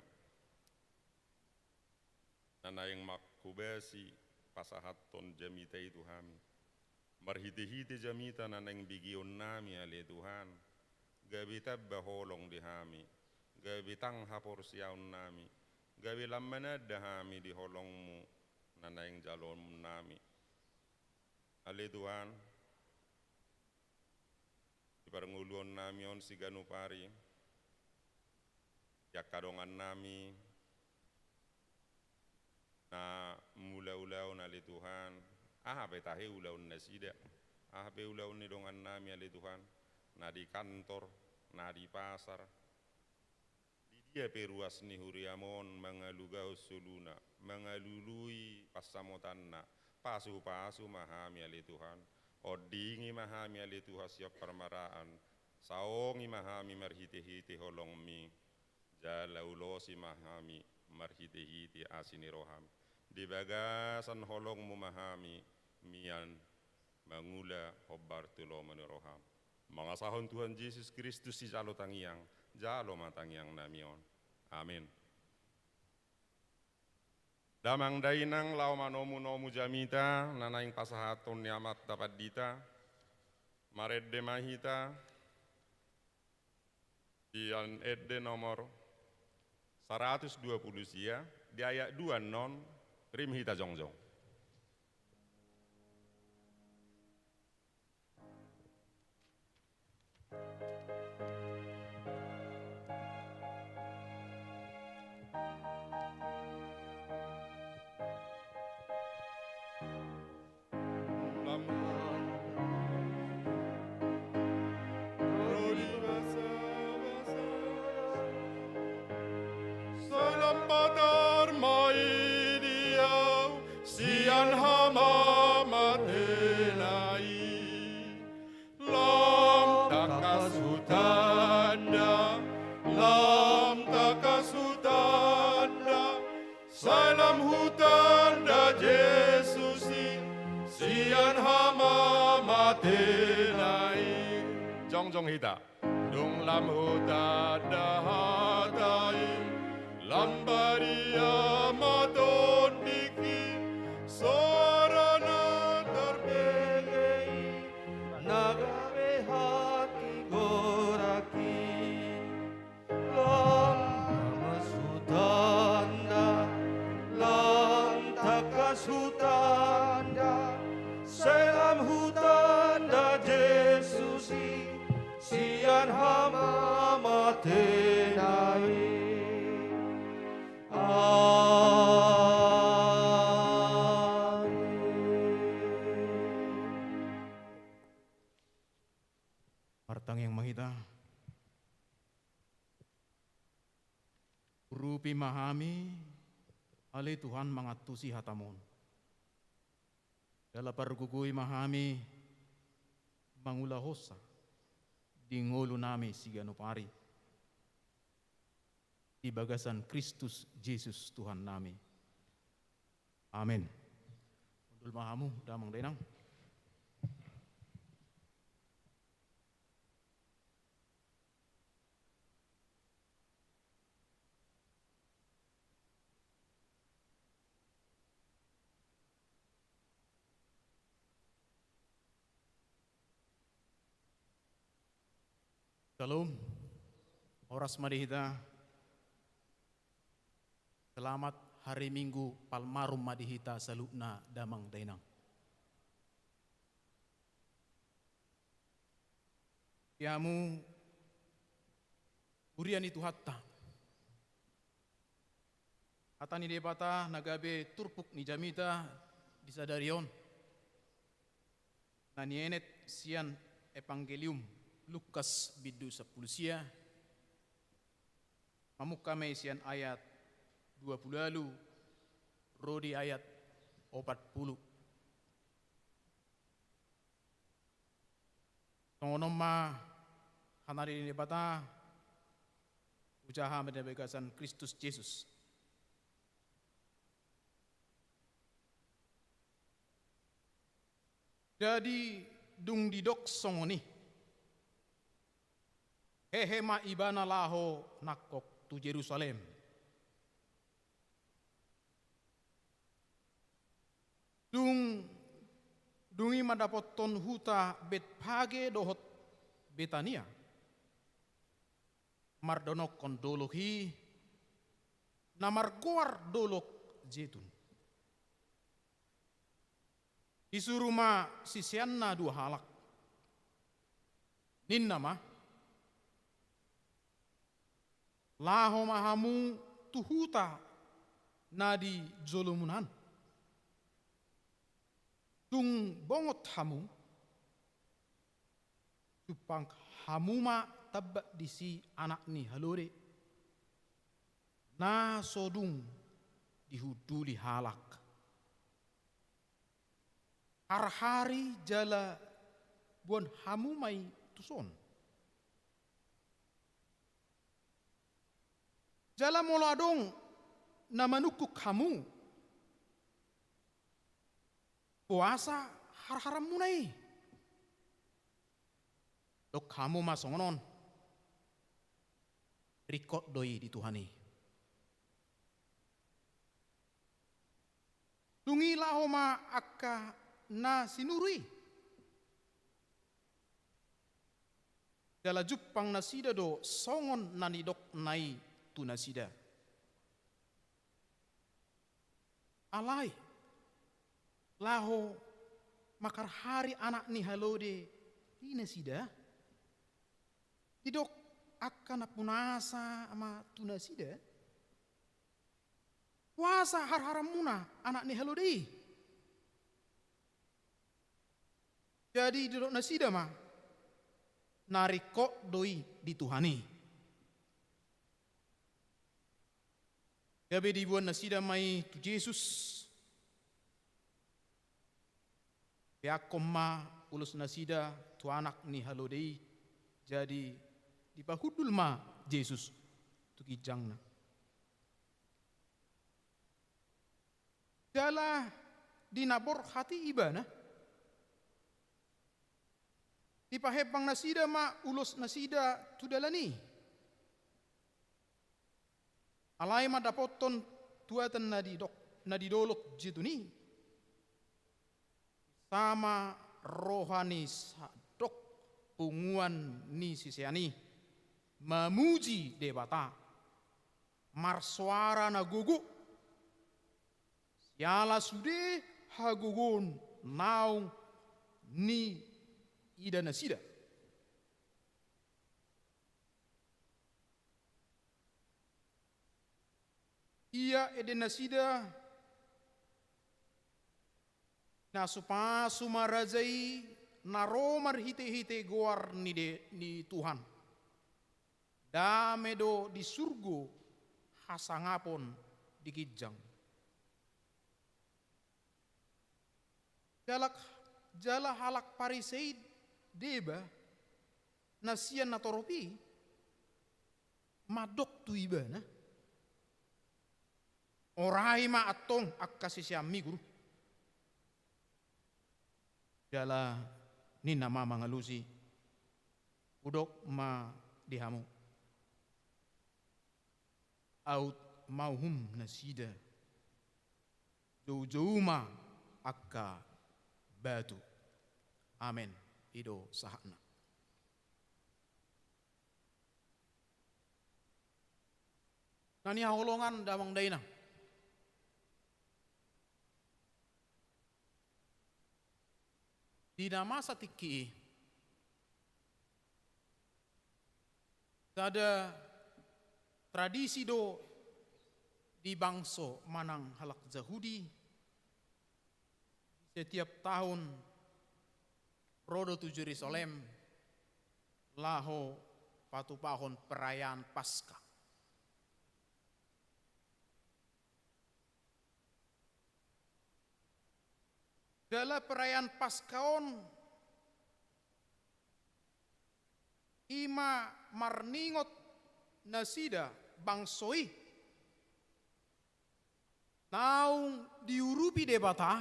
na naeng manghobasi pasahathon jamita i tu hami. Marhitehite jamita na naeng begeonnami ale Tuhan, gabe tamba holong di hami, gabe tang haporseaonnami, gabe lam mananda hami di holongmu na naeng jaloonnami. Ale Tuhan, di parngoluonnami on siganup ari, di angka dongannami na mangula ulaon ale Tuhan, aha pe tahe ulaonnasida, aha pe ulaon ni dongannami ale Tuhan, na di kantor, na di pasar, di dia pe ruas ni huriam on mangalugahon soluna, mangalului pansamotanna, pasupasu ma hami ale Tuhan, ondingi ma hami ale Tuhan sian parmaraan, saongi ma hami marhitehite holongmi, jala ulosi ma hami marhitehite asi ni roham di bagasan holongmu ma hami mian mangula hombar tu lomo ni roham. Mangasahon Tuhan Jesus Kristus sijalo tangiang, jalo ma tangiangnami on. Amin. Damang dainang, laho manomunomu jamita na naeng pasahathon ni amanta pandita, marende ma hita sian ende nomor saratus dua pulu sia, di ayat dua annon, rim hita jongjong. Sai lam patar ma i di ahu sian hamamatena i. Lam tangkas hutanda, lam tangkas hutanda, sai lam hutanda Jesus i sian hamamatena i. Jongjong hita. Dung lam hutanda hata i, lam badia ma tondingki, sora na tarbege i, na gabe hatigoranki. Lam tangkas hutanda, lam tangkas hutanda, sai lam hutanda Jesus i sian hamamatena i. Amen. Urupi ma hami, ale Tuhan, mangantusi hataMon. Jala pargogoi ma hami mangulahonsa di ngolunami siganup ari, di bagasan Kristus Jesus Tuhannami. Amen. Hundul ma hamu, damang dainang. Syalom. Horas ma di hita. Selamat hari Minggu Palmarum ma di hita saluhutna, damang dainang. Di hamu huria ni Tuhanta. Hata ni Debata na gabe turpuk ni jamita di sadari on, na nienet sian Evangelium Lukas bindu sampulu sia, mamungka ma i sian ayat dua pulu ualu ro di ayat opat pulu. Songon on ma hata ni Debata, hujaha ma di bagasan Kristus Jesus. Jadi, dung didok songon i, hehe ma ibana laho nangkok tu Jerusalem. Dung, dung i mandapothon huta Betfage dohot Betania, mardonokkon dolok i, na margoar Dolok Jetun. Disuru ma siseanna dua halak. Ninna ma, laho ma hamu tu huta na di jolomuna an. Dung bongot hamu, jumpang hamu ma tamba disi anak ni halode, na so dung dihunduli halak. Harhari jala boan hamu ma i tuson. Jala molo adong na manungkun hamu, puasa harharamuna i. Dok hamu ma songon on, ringkot do i di Tuhan i. Dung i laho ma angka na sinuru i. Jala jumpang nasida do songon na nidokna i tu nasida. Alai, laho mangharhari anak ni halode i nasida, didok angka na punasa ma tu nasida, puasa harharamuna anak ni halode i. Jadi didok nasida ma, na ringkot do i di Tuhan i. Gabe diboan nasida ma i tu Jesus. Peakhon ma ulos nasida tu anak ni halode i. Jadi dipahundul ma Jesus tu ginjangna. Jala di na borhat i ibana, dipahembang nasida ma ulos nasida tu dalan i. Alai mandapothon tuatan na di dok, na di Dolok Jetun i, sama roha ni sadok punguan ni sisean i mamuji Debata, marsoara na gogo, siala sude hagogoon naung niida nasida. Ia ende nasida, na supasu ma raja i na ro marhitehite goar ni de, ni Tuhan. Dame do di surgo hasangapon di ginjang. Jala, jala halak Parisei deba na sian natorop i mandok tu ibana, "Orai ma antong angka siseanmi, Guru." Jala ninna ma mangalusi, "Hudok ma di hamu, aut mauhum nasida, joujou ma angka batu." Amen. I do sahatna. Na nihaholongan damang dainang, di na masa tingki i, sada tradisi do di bangso manang halak Jahudi, setiap tahun ro do tu Jerusalem laho patupahon perayaan Paskah. Jala perayaan Paskah on i ma marningot nasida bangso i naung diurupi Debata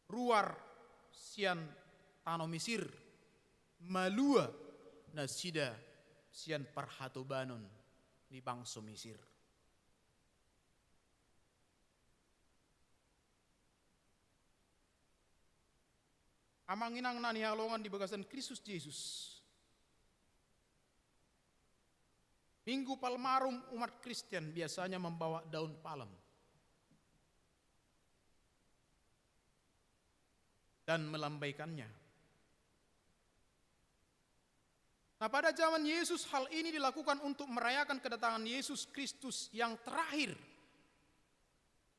ruar sian tano Misir, malua nasida sian parhatobanon ni bangso Misir. Amang inang na nihaholongan di bagasan Kristus Jesus, Minggu Palmarum umat Kristen biasanya membawa daun palem dan melambaikannya. Nah, pada zaman Yesus, hal ini dilakukan untuk merayakan kedatangan Yesus Kristus yang terakhir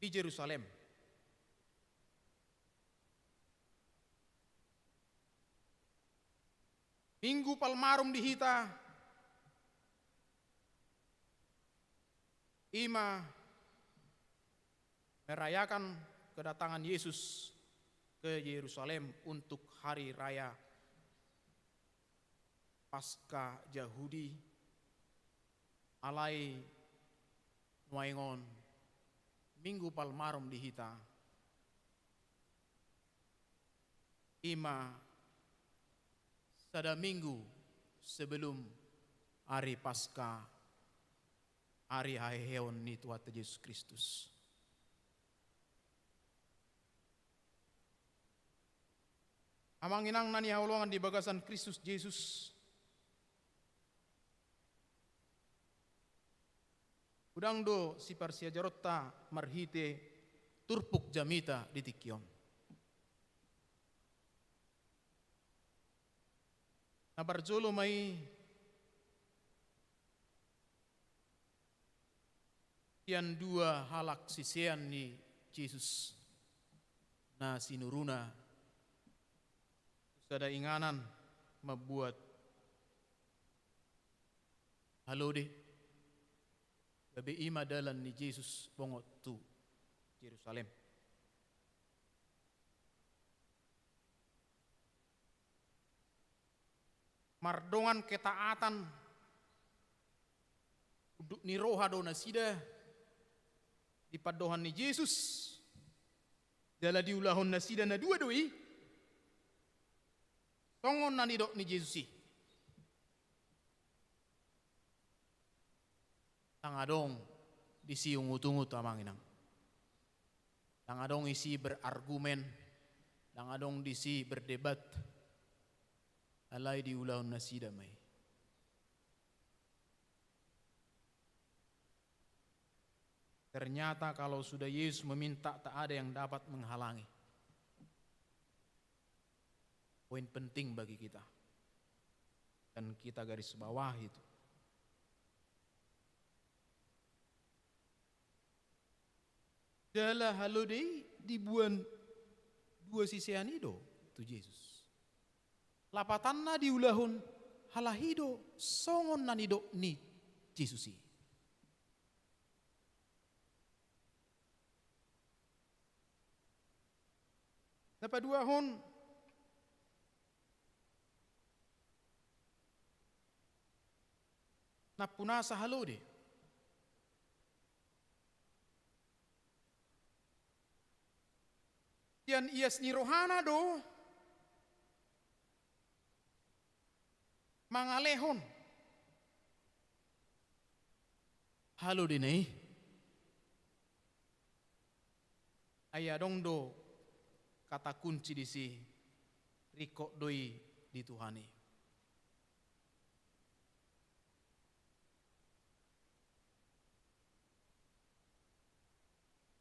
di Jerusalem. Minggu Palmarum di hita i ma merayakan kedatangan Yesus ke Yerusalem untuk hari raya Paskah Jahudi. Alai nuaeng on, Minggu Palmarum di hita i ma sada minggu sebelum ari Paskah, ari haheheon ni Tuhanta Jesus Kristus. Amang inang na nihaholongan di bagasan Kristus Jesus, godang do siparsiajaronta marhite turpuk jamita di tingki on. Na parjolo ma i sian dua halak sisean ni Jesus na sinuruna tu sada inganan mambuat halode, gabe i ma dalan ni Jesus bongot tu Jerusalem. Mardongan ketaatan, unduk ni roha do nasida di pandohan ni Jesus, jala diulahon nasida na dua do i, songon na nidok ni Jesus i. Ndang adong disi ungut-ungut, amang inang. Ndang adong disi berargumen, ndang adong disi berdebat. Alai diulahon nasida ma i. Ternyata kalau sudah Yesus meminta, tak ada yang dapat menghalangi. Poin penting bagi kita. Dan kita garis bawahi itu. Jala halode i diboan dua sisean i do tu Jesus. Lapatanna diulahon halak i do songon na nidok ni Jesus i. Paduahon, nampunasa halode. Sian ias ni rohana do mangalehon halodena i. Ai adong do kata kunci disi, ringkot do i di Tuhan i.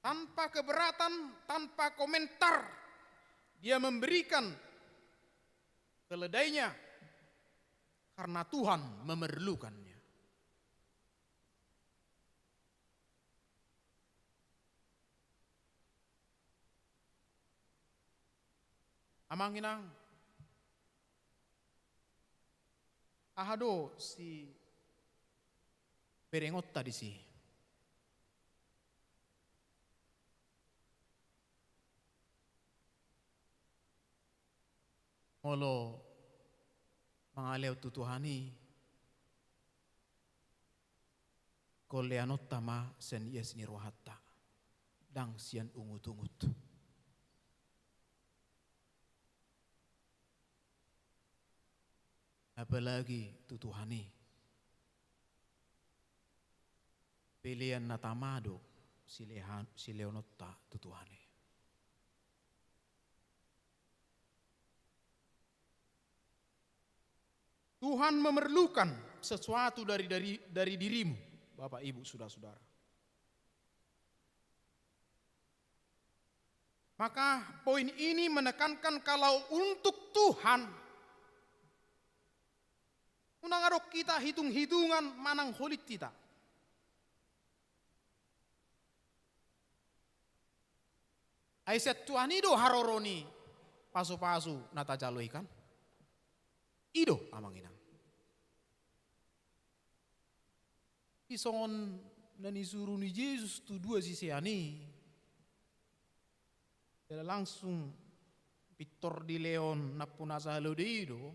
Tanpa keberatan, tanpa komentar, dia memberikan keledainya karena Tuhan memerlukannya. Amang inang, aha do siberengonta disi? Molo mangalehon tu Tuhan i, ringkot lehononta ma sian ias ni rohanta, ndang sian ungut-ungut. Apalagi tu Tuhan i. Pelean na tama do sileha-, silehononta tu Tuhan i. Tuhan memerlukan sesuatu dari, dari, dari dirimu, Bapak, Ibu, saudara-saudara. Maka poin ini menekankan kalau untuk Tuhan, unang adong hita hitung-hitungan manang holit hita. Ai sian Tuhan i do haroro ni pasu-pasu na tajalo i kan. I do, amang inang. Di songon na nisuru ni Jesus tu dua sisean i, jala langsung pintor dilehon nampunasa halode i do,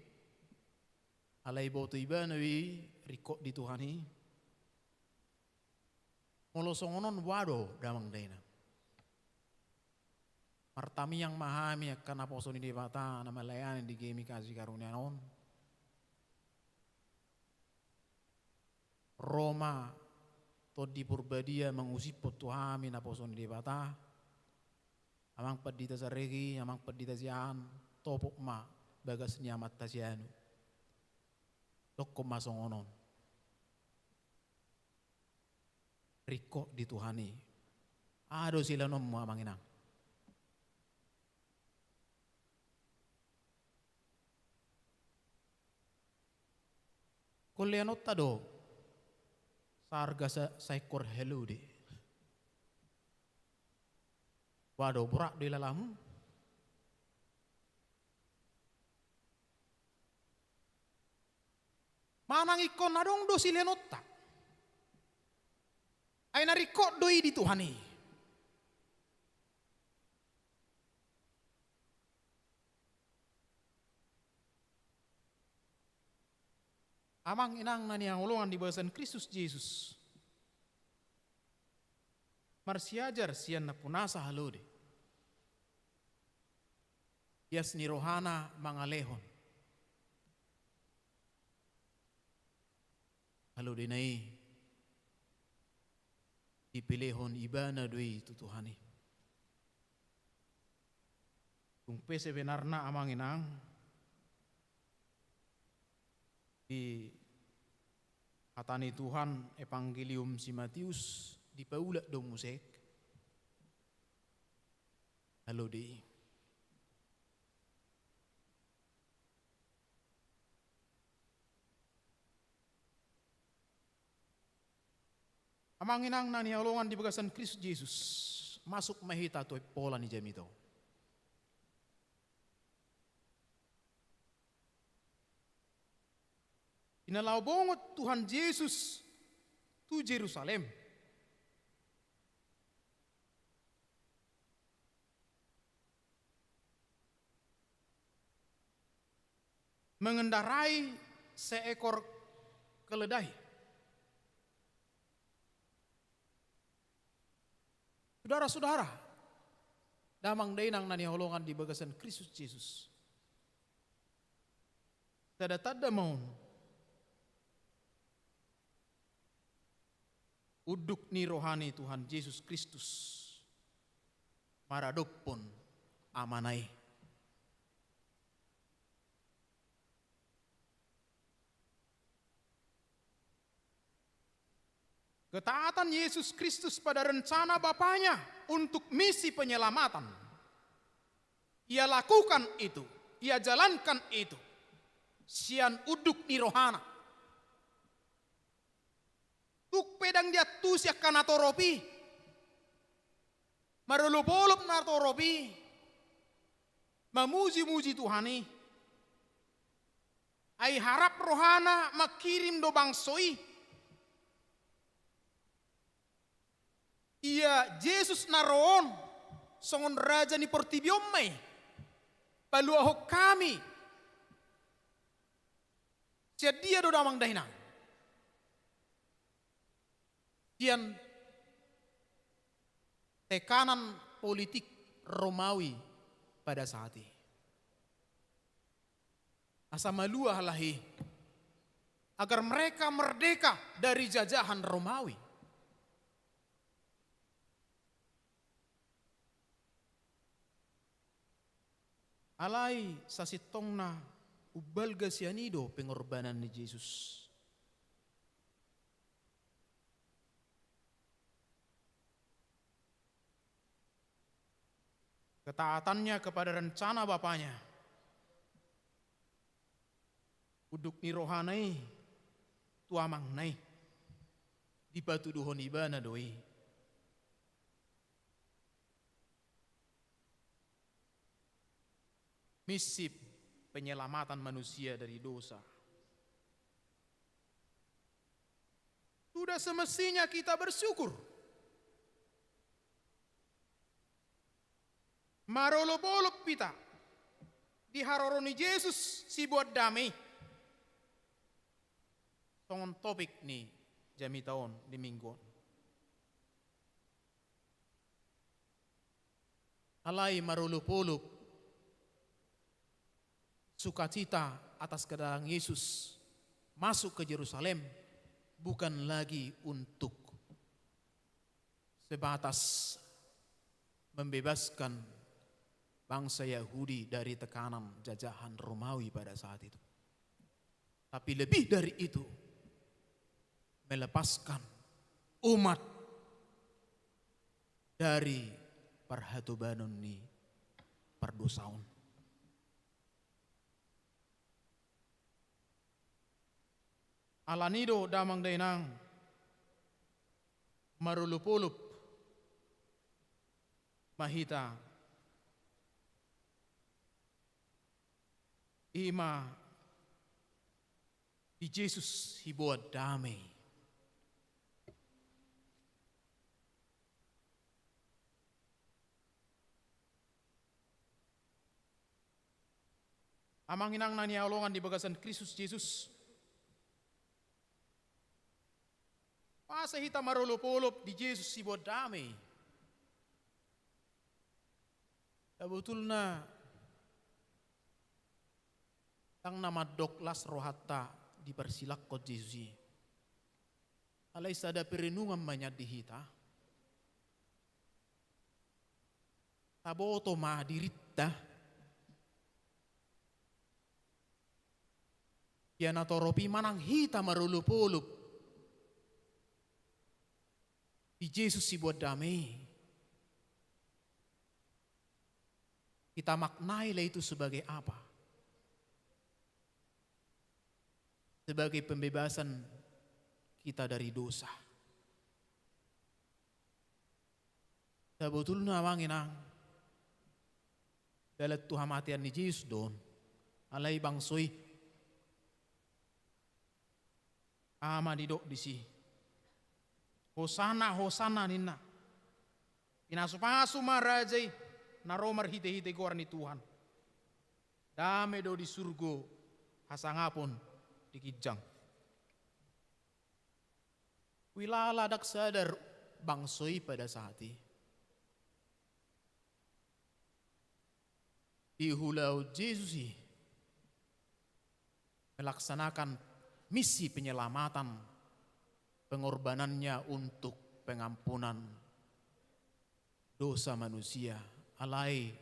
alai boto ibana be i ringkot di Tuhan i. Molo songon on, boha do damang dainang? Martamiang ma hami angka naposo ni Debata na malayani di G M I Kasih Karunia on. Ro ma Tondi Porbadia mangusiphon tu hami naposo ni Debata. Amang Pandita Saregi, Amang Pandita Siahaan, topot ma bagas ni amanta sianu. Dokkon ma songon on. Ringkot di Tuhan i. Aha do silehononmu, amang inang? Ringkot lehononta do saharga sa-, saekor halode. Boha do, borat do ilalamu? Manang ingkon adong do silehononta, ai na ringkot do i di Tuhan i. Amang inang na hinaholongan di bagasan Kristus Jesus, marsiajar sian nampunasa halode, ias ni rohana mangalehon halodena i, dipelehon ibana do i tu Tuhan i. Tung pe sebenarna, amang inang, di hata ni Tuhan, Evangelium si Matius, dipaulak do muse halode i. Amang inang na hinaholongan di bagasan Kristus Jesus, masuk ma hita tu impola ni jamita on. Di na laho bongot Tuhan Jesus tu Jerusalem, mengendarai seekor keledai. Sudara-sudara, damang dainang na hinaholongan di bagasan Kristus Jesus, sada tanda ma on unduk ni roha ni Tuhan Jesus Kristus maradophon Amana i. Ketaatan Yesus Kristus pada rencana Bapanya untuk misi penyelamatan. Ia lakukan itu, ia jalankan itu sian unduk ni rohana. Tung pe ndang diantusi angka natorop i, marolopolop natorop i mamujimuji Tuhan i. Ai harap rohana mangkirim do bangso i. Ia Jesus na ro on songon raja ni portibi on ma i, paluahon hami. Sian dia do, damang dainang? Sian tekanan politik Romawi pada saat i. Asa malua halak i, agar mereka merdeka dari jajahan Romawi. Alai sasintongna umbalga sian i do pengorbanan ni Jesus. Ketaatannya kepada rencana Bapanya unduk ni rohana i tu Amangna i, dipatuduhon Ibana do i. Misi penyelamatan manusia dari dosa. Sudah semestinya kita bersyukur. Marolopolop hita di haroro ni Jesus siboan dame i. Songon topik ni jamita on di minggu on. Alai marolopolop sukacita atas kedatangan Yesus masuk ke Yerusalem bukan lagi untuk sebatas membebaskan bangsa Yahudi dari tekanan jajahan Romawi pada saat itu. Tapi lebih dari itu, melepaskan umat dari parhatobanon ni pardosaon. Alani do, damang dainang, marolopolop ma hita, i ma di Jesus siboan dame i. Amang inang na hinaholongan di bagasan Kristus Jesus, masa hita marolopolop di Jesus siboan dame i? Sabotulna ndang na mandok las rohanta diparsilanghon Jesus i. Alai sada perenungan ma nian di hita. Taboto ma dirinta. Ia natorop i manang hita marolopolop di Jesus siboan dame i, kita maknai lah itu sebagai apa? Sebagai pembebasan kita dari dosa. Sabotulna amang inang, dalan tu hamatean ni Jesus do on. Alai bangso i, aha ma didok disi? Hosana, hosana ninna. Pinasupasu ma raja i na ro marhitehite goar ni Tuhan. Dame do di surgo hasangapon di ginjang. Huilala ndang sadar bangso i pada saat i. Diulahon Jesus i melaksanakan misi penyelamatan, pengorbanannya untuk pengampunan dosa manusia, alai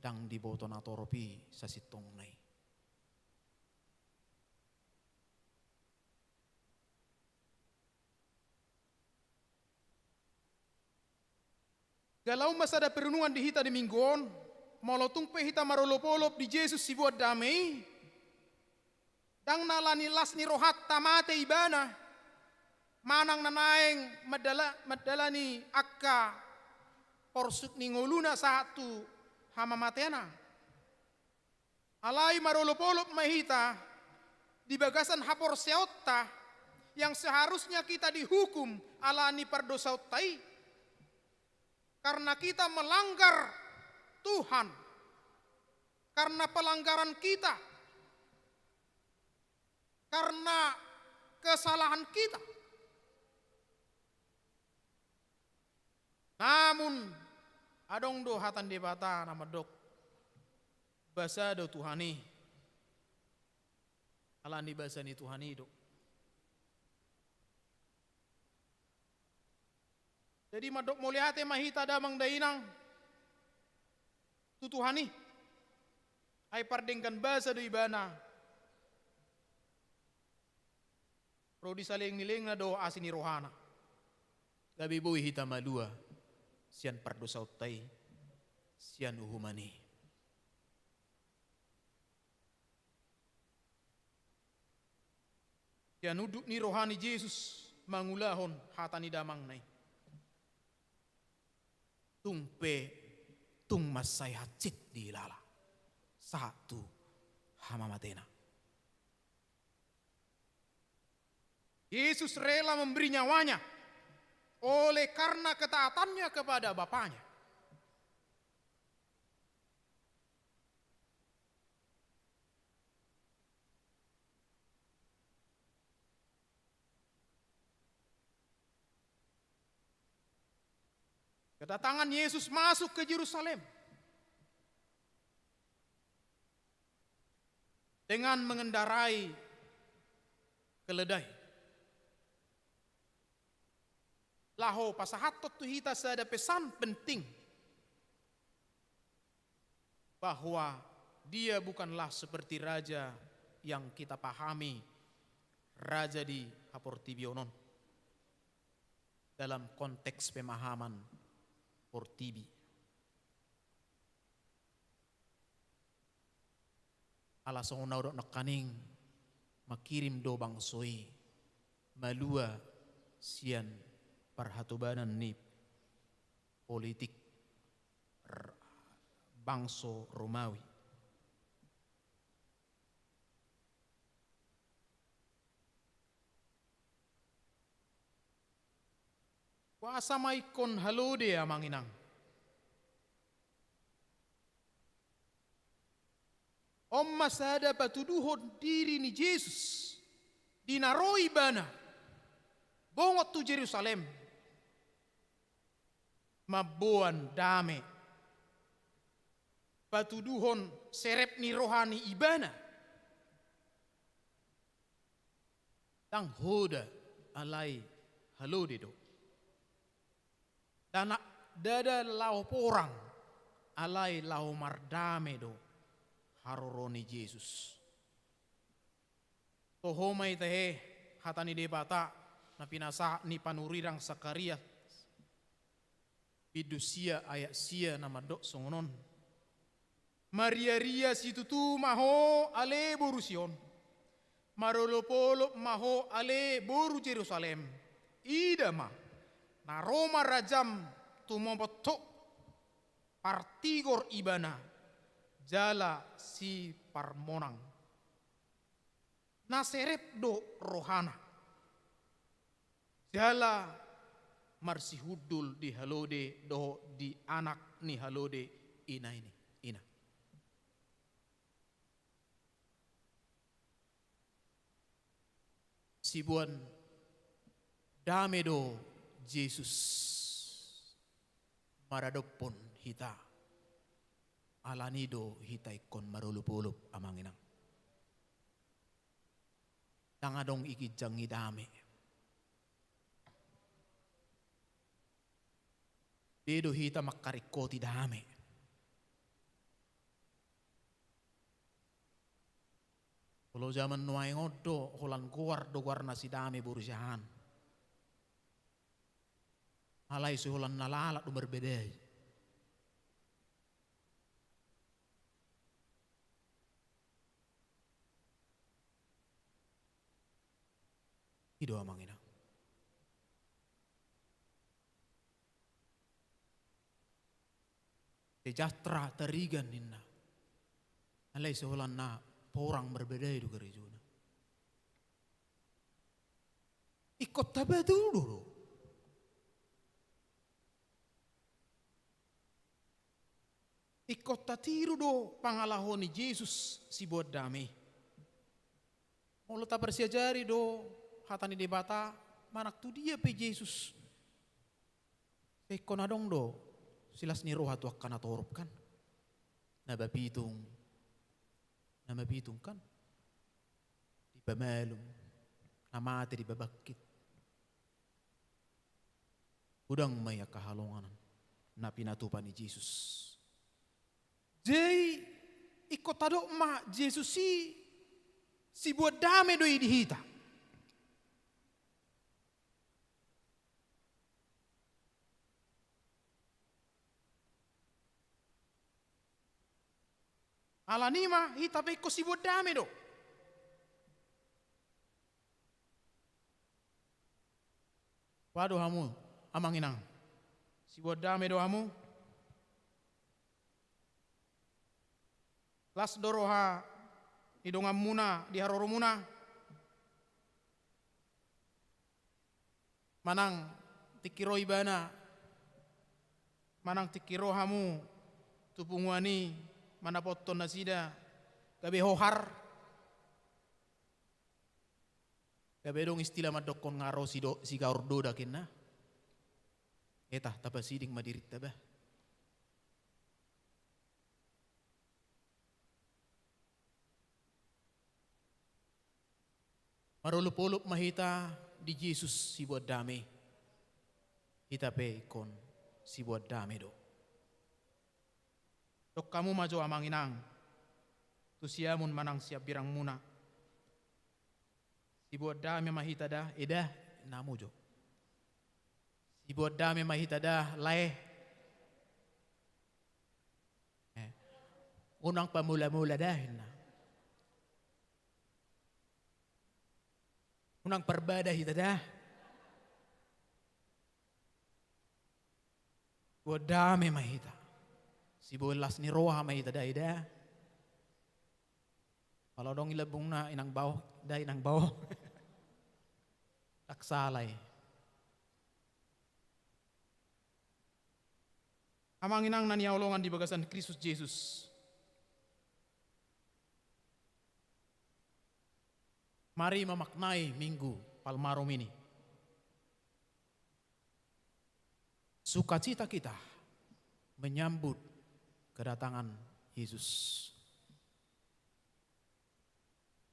ndang diboto natorop i sasintongna i. Jala on ma sada perenungan di hita di minggu on, molo tung pe hita marolopolop di Jesus siboan dame i, ndang na ala ni las ni rohanta mate ibana, manang na naeng mandala-, mandalani angka porsuk ni ngoluna sahat tu hamamateanna. Alai marolopolop ma hita di bagasan haporseaonta yang seharusnya kita dihukum ala ni pardosaonta i. Karena kita melanggar Tuhan. Karena pelanggaran kita. Karena kesalahan kita. Namun, adong do hata ni Debata na mandok, basa do Tuhan i, ala ni basa ni Tuhan i do. Jadi mandok mauliate ma hita damang dainang tu Tuhan i. Ai pardenggan basa do ibana. Ro di salelenglelengna do asi ni rohana. Gabe boi hita malua sian pardosaonta i, sian uhuman i. Sian unduk ni roha ni Jesus mangulahon hata ni damangna i. Tung pe, tung mansai hansit diilala. Sahat tu hamamatena. Yesus rela memberi nyawanya oleh karena ketaatannya kepada Bapanya. Kedatangan Yesus masuk ke Jerusalem dengan mengendarai keledai. Laho pasahathon tu hita sada pesan penting, bahwa Dia bukanlah seperti raja yang kita pahami, raja di haportibion on, dalam konteks pemahaman portibi. Ala songon na hudok nangkaning, mangkirim do bangso i malua sian parhatobanan ni politik r-, bangso Romawi. Boasa ma ingkon halode, amang inang? On ma sada patuduhon diri ni Jesus di na ro ibana bongot tu Jerusalem mamboan dame, patuduhon serep ni roha ni ibana. Ndang hoda, alai halode do. Ndada, ndada laho porang, alai laho mardame do haroro ni Jesus. Toho ma i tahe hata ni Debata na pinasahat ni panurirang Sakarias, bindu sia ayat sia, na mandok songon on: Mariaria situtu ma ho ale boru Sion, marolopolop ma ho ale boru Jerusalem. Ida ma, na ro ma rajam tumomot ho, partigor ibana jala siparmonang. Na serep do rohana jala marsihundul di halode dohot di anak ni halode ina ini, ina. Siboan dame do Jesus maradophon hita. Alani do hita ingkon marolopolop, amang inang. Ndang adong i ginjang ni dame. Be do hita mangkaringkoti dame. Olo, jaman nuaeng on do holan goar do goarna si dame boru siahaan. Alai so holan na lalap do marbadai. I do, amang inang. Sejahtera Tarigan ninna. Alai so holan na porang marbadai do garejona. Ingkon tapatudu do. Ingkon tatiru do pangalaho ni Jesus siboan dame. Molo taparsiajari do hata ni Debata, manang tu dia pe Jesus, sai ingkon adong do silas ni roha tu angka na torop, kan? Na mapitung, na mapitung, kan? Dipamalum, na mate dipabangkit. Godang ma i angka halonganan na pinatupa ni Jesus. Jadi ingkon tadok ma Jesus i siboan dame do i di hita. Alani i ma hita pe ingkon siboan dame do. Boha do hamu, amang inang? Siboan dame do hamu? Las do roha ni donganmuna di haroromuna? Manang tingki ro ibana, manang tingki ro hamu tu punguan i mandapothon nasida gabe hohar? Gabe adong istilah mandokkon nga ro sido-, sigaor dodak inna. Eta, tapasiding ma dirinta bah. Marolopolop ma hita di Jesus siboan dame. Hita pe ingkon siboan dame do. Dok hamu ma jo, amang inang, tu siamun manang siambirangmuna. Siboan dame ma hita da, eda, inna hamu jo. Siboan dame ma hita da, lae. Eh. Unang pamola-mola da, inna. Unang parbada hita da. Siboan dame ma hita. Siboan las ni roha ma hita da, eda. Molo adong i lambungna inang bao, da inang bao. Ndang sala i. Amang inang na hinaholongan di bagasan Kristus Jesus. Mari memaknai Minggu Palmarum ini. Sukacita kita menyambut kedatangan Yesus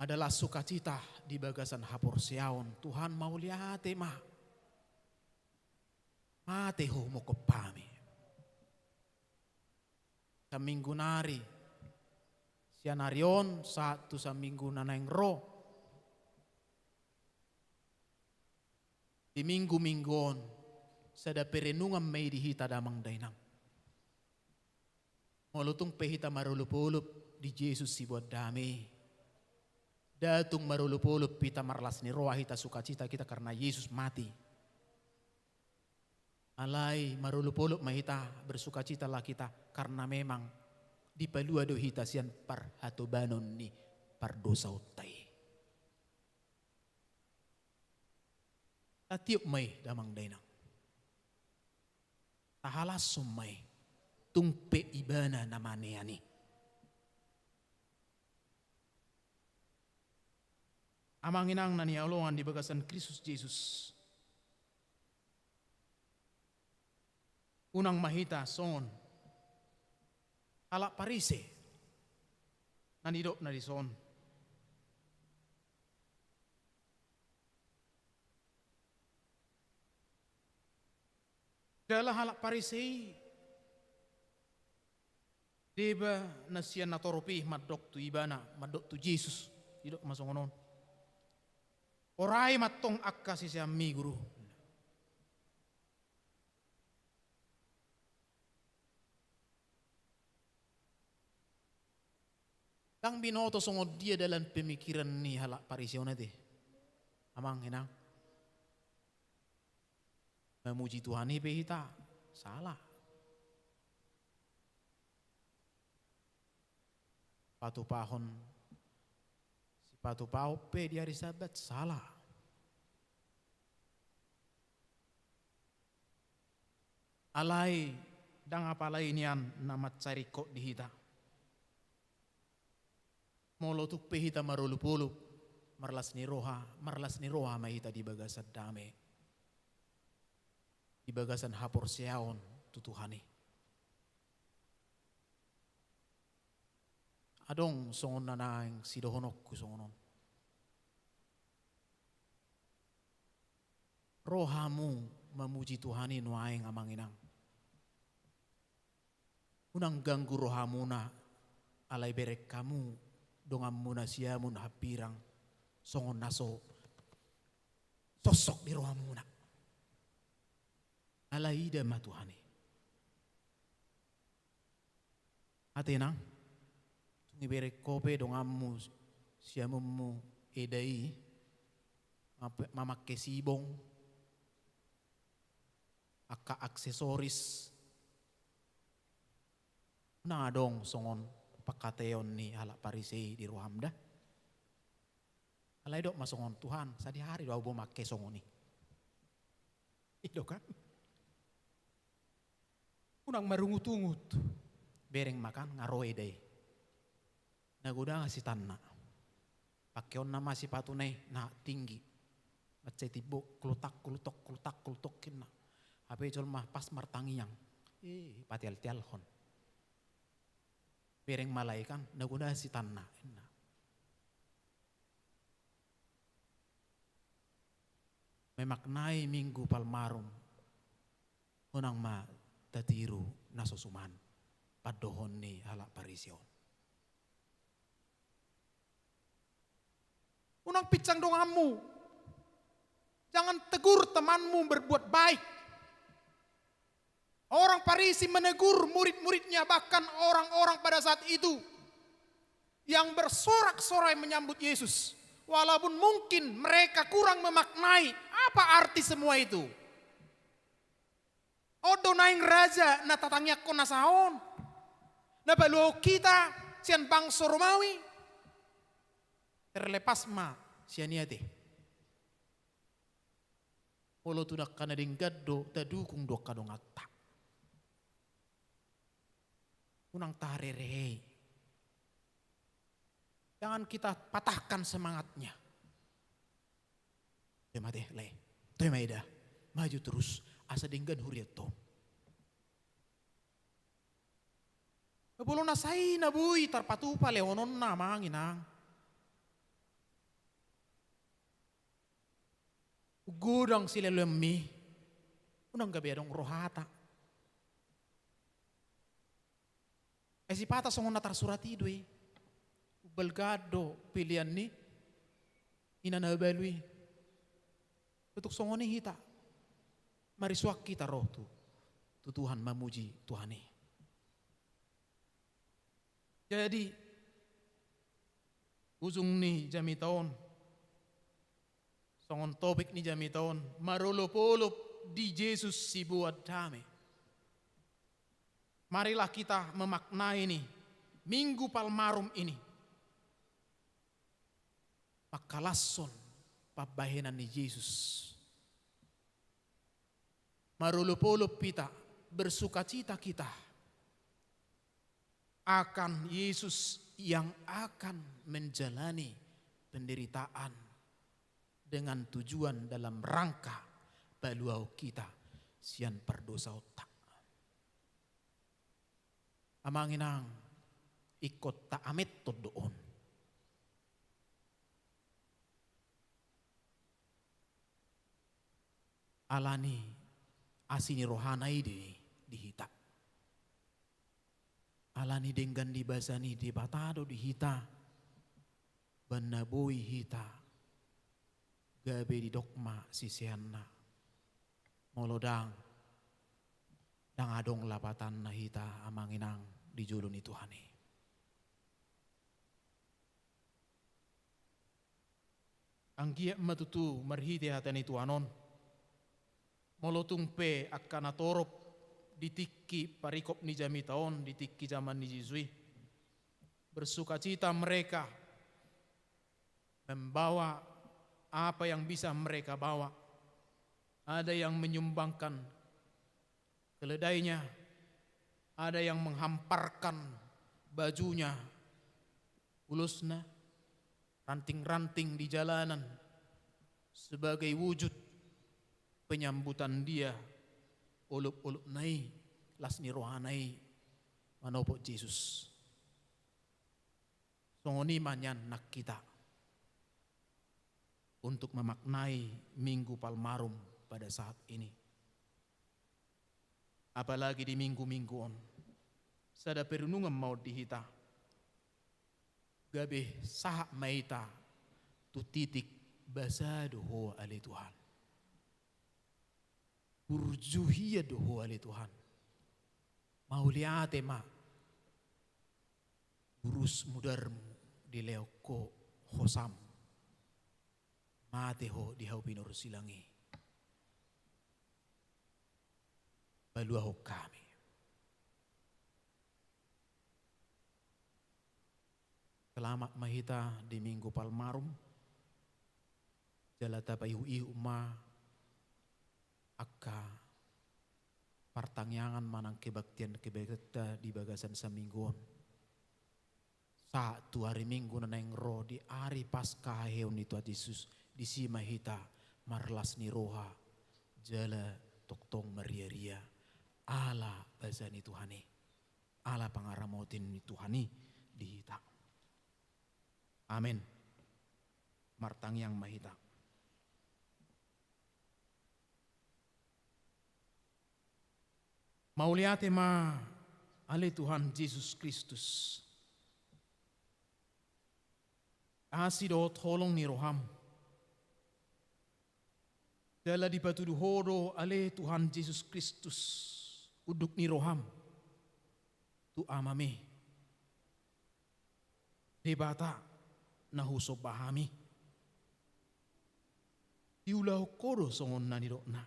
adalah sukacita di bagasan haporseaon. Tuhan, mauliate ma. Mate Ho mangkophami. Saminggu nari, sian ari on sahat tu saminggu na naeng ro. Di minggu-minggu on, sada perenungan ma i di hita damang dainang. Molo tung pe hita marolopolop di Jesus siboan dame, nda tung marolopolop hita marlas ni roha hita, sukacita kita karena Jesus mati. Alai marolopolop ma hita, bersukacitalah kita karena memang dipalua do hita sian parhatobanon ni pardosaonta i. Tatiop ma i damang dainang. Tahalashon ma i, tung pe Ibana na manean i. Amang inang na hinaholongan di bagasan Kristus Jesus. Unang ma hita songon halak Parise na nidokna dison. Jala halak Parise i, deba na sian natorop i mandok tu ibana, mandok tu Jesus, didok ma songon on: Orai ma antong angka siseanmi, Guru. Ndang binoto songon dia dalan pemikiran ni halak Parise on ate, amang inang. Mamuji Tuhan i pe hita salah. Patupahon, sipatupahon pe di ari Sabat salah. Alai ndang apala i nian na mansai ringkot di hita. Molo tung pe hita marolopolop, marlas ni roha, marlas ni roha ma hita di bagasan dame, di bagasan haporseaon tu Tuhan i. Adong songon na naeng sidohononku songon on: Rohamu mamuji Tuhan i nuaeng, amang inang. Unang ganggu rohamuna, alai bereng hamu donganmuna siamun hambirang songon na so sosok di rohamuna. Alai ida ma Tuhan i. Ate inang, tung ibereng ho pe donganmu siamunmu Eda i, mampe-, mamangke sibong, angka aksesoris, unang adong songon pangkataion ni halak Parise i di roham da. Alai dok ma songon: Tuhan, sadihari do ahu boi mangke songon i. I do kan? Unang marungutungut. Bereng ma kan, nga ro Eda i. Na godang sitanna. Pangkeonna ma sipatuna i na tinggi. Mansai timbo, klutak, klutok, klutak, klutok inna. Hape jolma pas martangiang, eh, pateal-tealhon. Bereng ma alai kan, na godang sitanna inna. Memaknai Minggu Palmarum, unang ma tatiru na so suman pandohan ni halak Parise on. Unang pinsang donganmu. Jangan tegur temanmu berbuat baik. Orang Farisi menegur murid-muridnya, bahkan orang-orang pada saat itu yang bersorak-sorai menyambut Yesus. Walaupun mungkin mereka kurang memaknai apa arti semua itu. On do naeng raja na tatangiangkon na saon, na paluahon hita sian bangso Romawi. Terlepas ma sian i ate. Molo tu angka na denggan do, tadukung do angka donganta. Unang taharehei. Jangan kita patahkan semangatnya. Toe ma ate, lae. Toe ma Eda. Maju terus. Asa denggan hurianta on. Molo na sai na boi tarpatupa lehononna, amang inang. Godang silehononmi, unang gabe adong rohata. Ai sipata songon na tarsurat i do i. Umbalga do pelean ni ina na mabalu i. Tung songon i hita, marisuang hita ro tu, tu Tuhan, mamuji Tuhan i. Jadi, ujung ni jamita on, songon topik ni jamita on, marolopolop di Jesus siboan dame. Marilah kita memaknai ni Minggu Palmarum ini mangkalashon pambahenan ni Jesus. Marolopolop hita, bersukacita kita akan Yesus yang akan menjalani penderitaan dengan tujuan dalam rangka paluahon hita sian pardosaonta. Amang inang, ingkon taaminhon do on. Alani asi ni rohana i di, di hita. Alani denggan ni basa ni Debata do di hita, bahen na boi hita gabe didok ma siseanna. Molo ndang, ndang adong lapatanna hita amang inang di jolo ni Tuhan i. Anggiat ma tutu marhite hata ni Tuhan on, molo tung pe angka na torop di tingki parikop ni jamita on, di tingki jaman ni Jesus i, bersukacita mereka membawa apa yang bisa mereka bawa. Ada yang menyumbangkan keledainya, ada yang menghamparkan bajunya, ulosna, ranting-ranting di jalanan sebagai wujud penyambutan dia, olop-olopna i, las ni rohana i manopot Jesus. Songon i ma nian nang hita untuk memaknai Minggu Palmarum pada saat ini. Apalagi di minggu-minggu on, sada perenungan ma on di hita. Gabe sahat ma hita tu titik: Basa do Ho ale Tuhan. Burju hian do Ho ale Tuhan. Mauliate ma. Burus mudarmu dilehon Ho hosam. Mate Ho di hau pinursilang i. Paluahon hami. Selamat ma hita di Minggu Palmarum. Jala tapaihut-ihut ma angka partangiangan manang kebaktian-kebaktianta di bagasan saminggu on. Sahat tu ari Minggu na naeng ro, di ari Paska haheheon ni Tuhan Jesus, disi ma hita marlas ni roha jala tongtong marria-ria ala basa ni Tuhan i, ala pangaramotion ni Tuhan i di hita. Amen. Martangiang ma hita. Mauliate ma ale Tuhan Jesus Kristus. Asi dohot holong ni roham. Jala dipatudu Ho do ale Tuhan Jesus Kristus unduk ni roham tu Amam i. Debata na husomba hami. Diulahon Ho do songon na nidokna.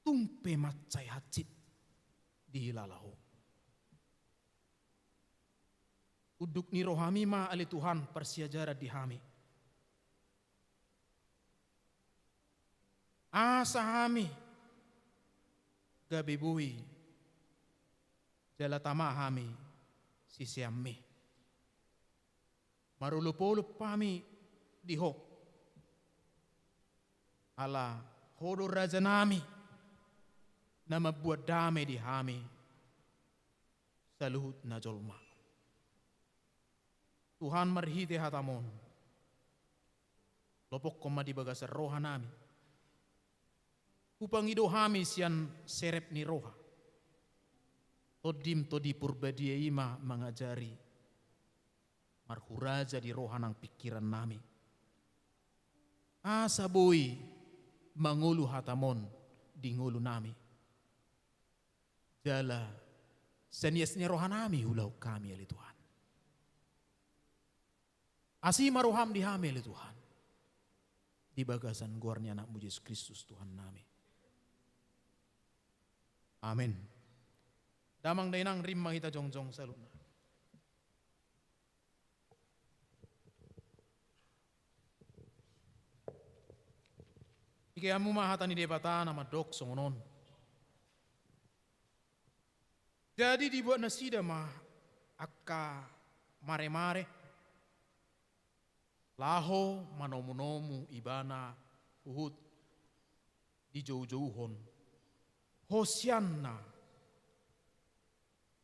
Tung pe mansai hansit dihilala Ho. Unduk ni roham i ma ale Tuhan parsiajaran di hami. Asa hami gabe boi jala tama hami siseanmi. Marolopolop hami di Ho. Ala Ho do rajanami na mambuat dame di hami saluhut na jolma. Tuhan, marhite hatam on, lopokkon ma di bagasan rohanami. Hupangido hami sian serep ni roha. Tondim Tondi Porbadia i ma mangajari, marhuraja di roha nang pingkirannami. Asa boi mangolu hatam on di ngolunami. Jala sian ias ni rohanami huulahon hami ale Tuhan. Asi ma roham di hami ale Tuhan. Di bagasan goar ni Anakmu Jesus Kristus Tuhannami. Amen. Damang dainang, rim ma hita jongjong saluhutna. Ike hamu ma hata ni Debata na mandok songon on. Jadi dibuat nasida ma angka maremare. taho manomunomu ibana huhut dijoujouhon. Hosianna,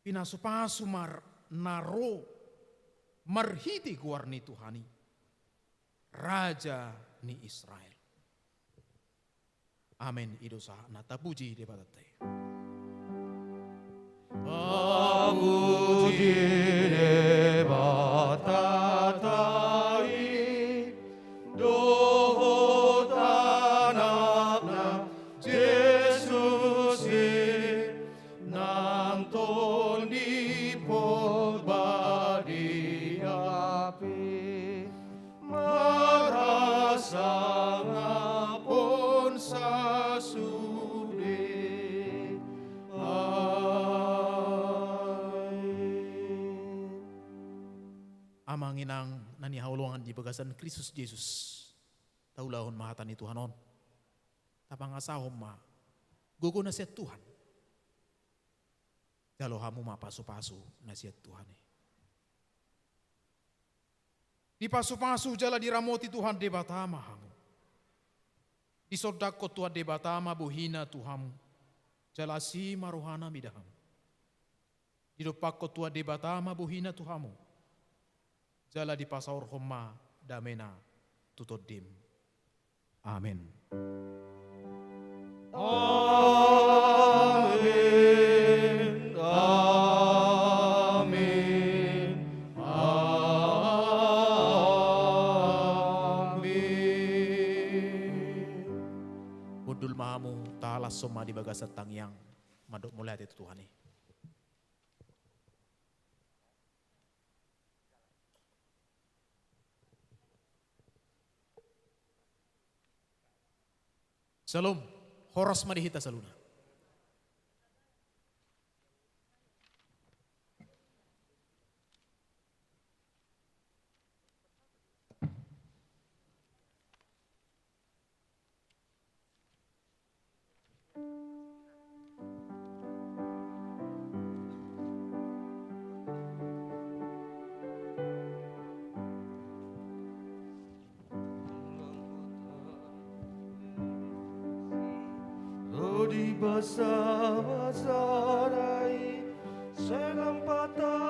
pinasupasu ma na ro marhite goar ni Tuhan i, Raja ni Israel. Amen. I do sahatna. Tapuji Debatanta i. Tapuji Debatanta i, dohot Anakna Jesus i, nang Tondi Porbadia pe, marhasangapon sasude. Amen. Amang inang na hinaholongan di bagasan Kristus Jesus, taulahon ma hata ni Tuhan on. Tapangasahon ma gogo na sian Tuhan. Jalo hamu ma pasupasu na sian Tuhan i. Dipasupasu jala diramoti Tuhan Debata ma hamu. Disondangkon Tuhan Debata ma bohina tu hamu, jala asi ma rohana mida hamu. Didompakkon Tuhan Debata ma bohina tu hamu, jala dipasaorhon ma damena tu tondim. Amen. Amen. Amen. Amen. Hundul ma hamu, tahalashon ma di bagasan tangiang, mandok mauliate tu Tuhan i. Syalom. Horas ma di hita saluhutna. Ro di basabasana i, sai lam patah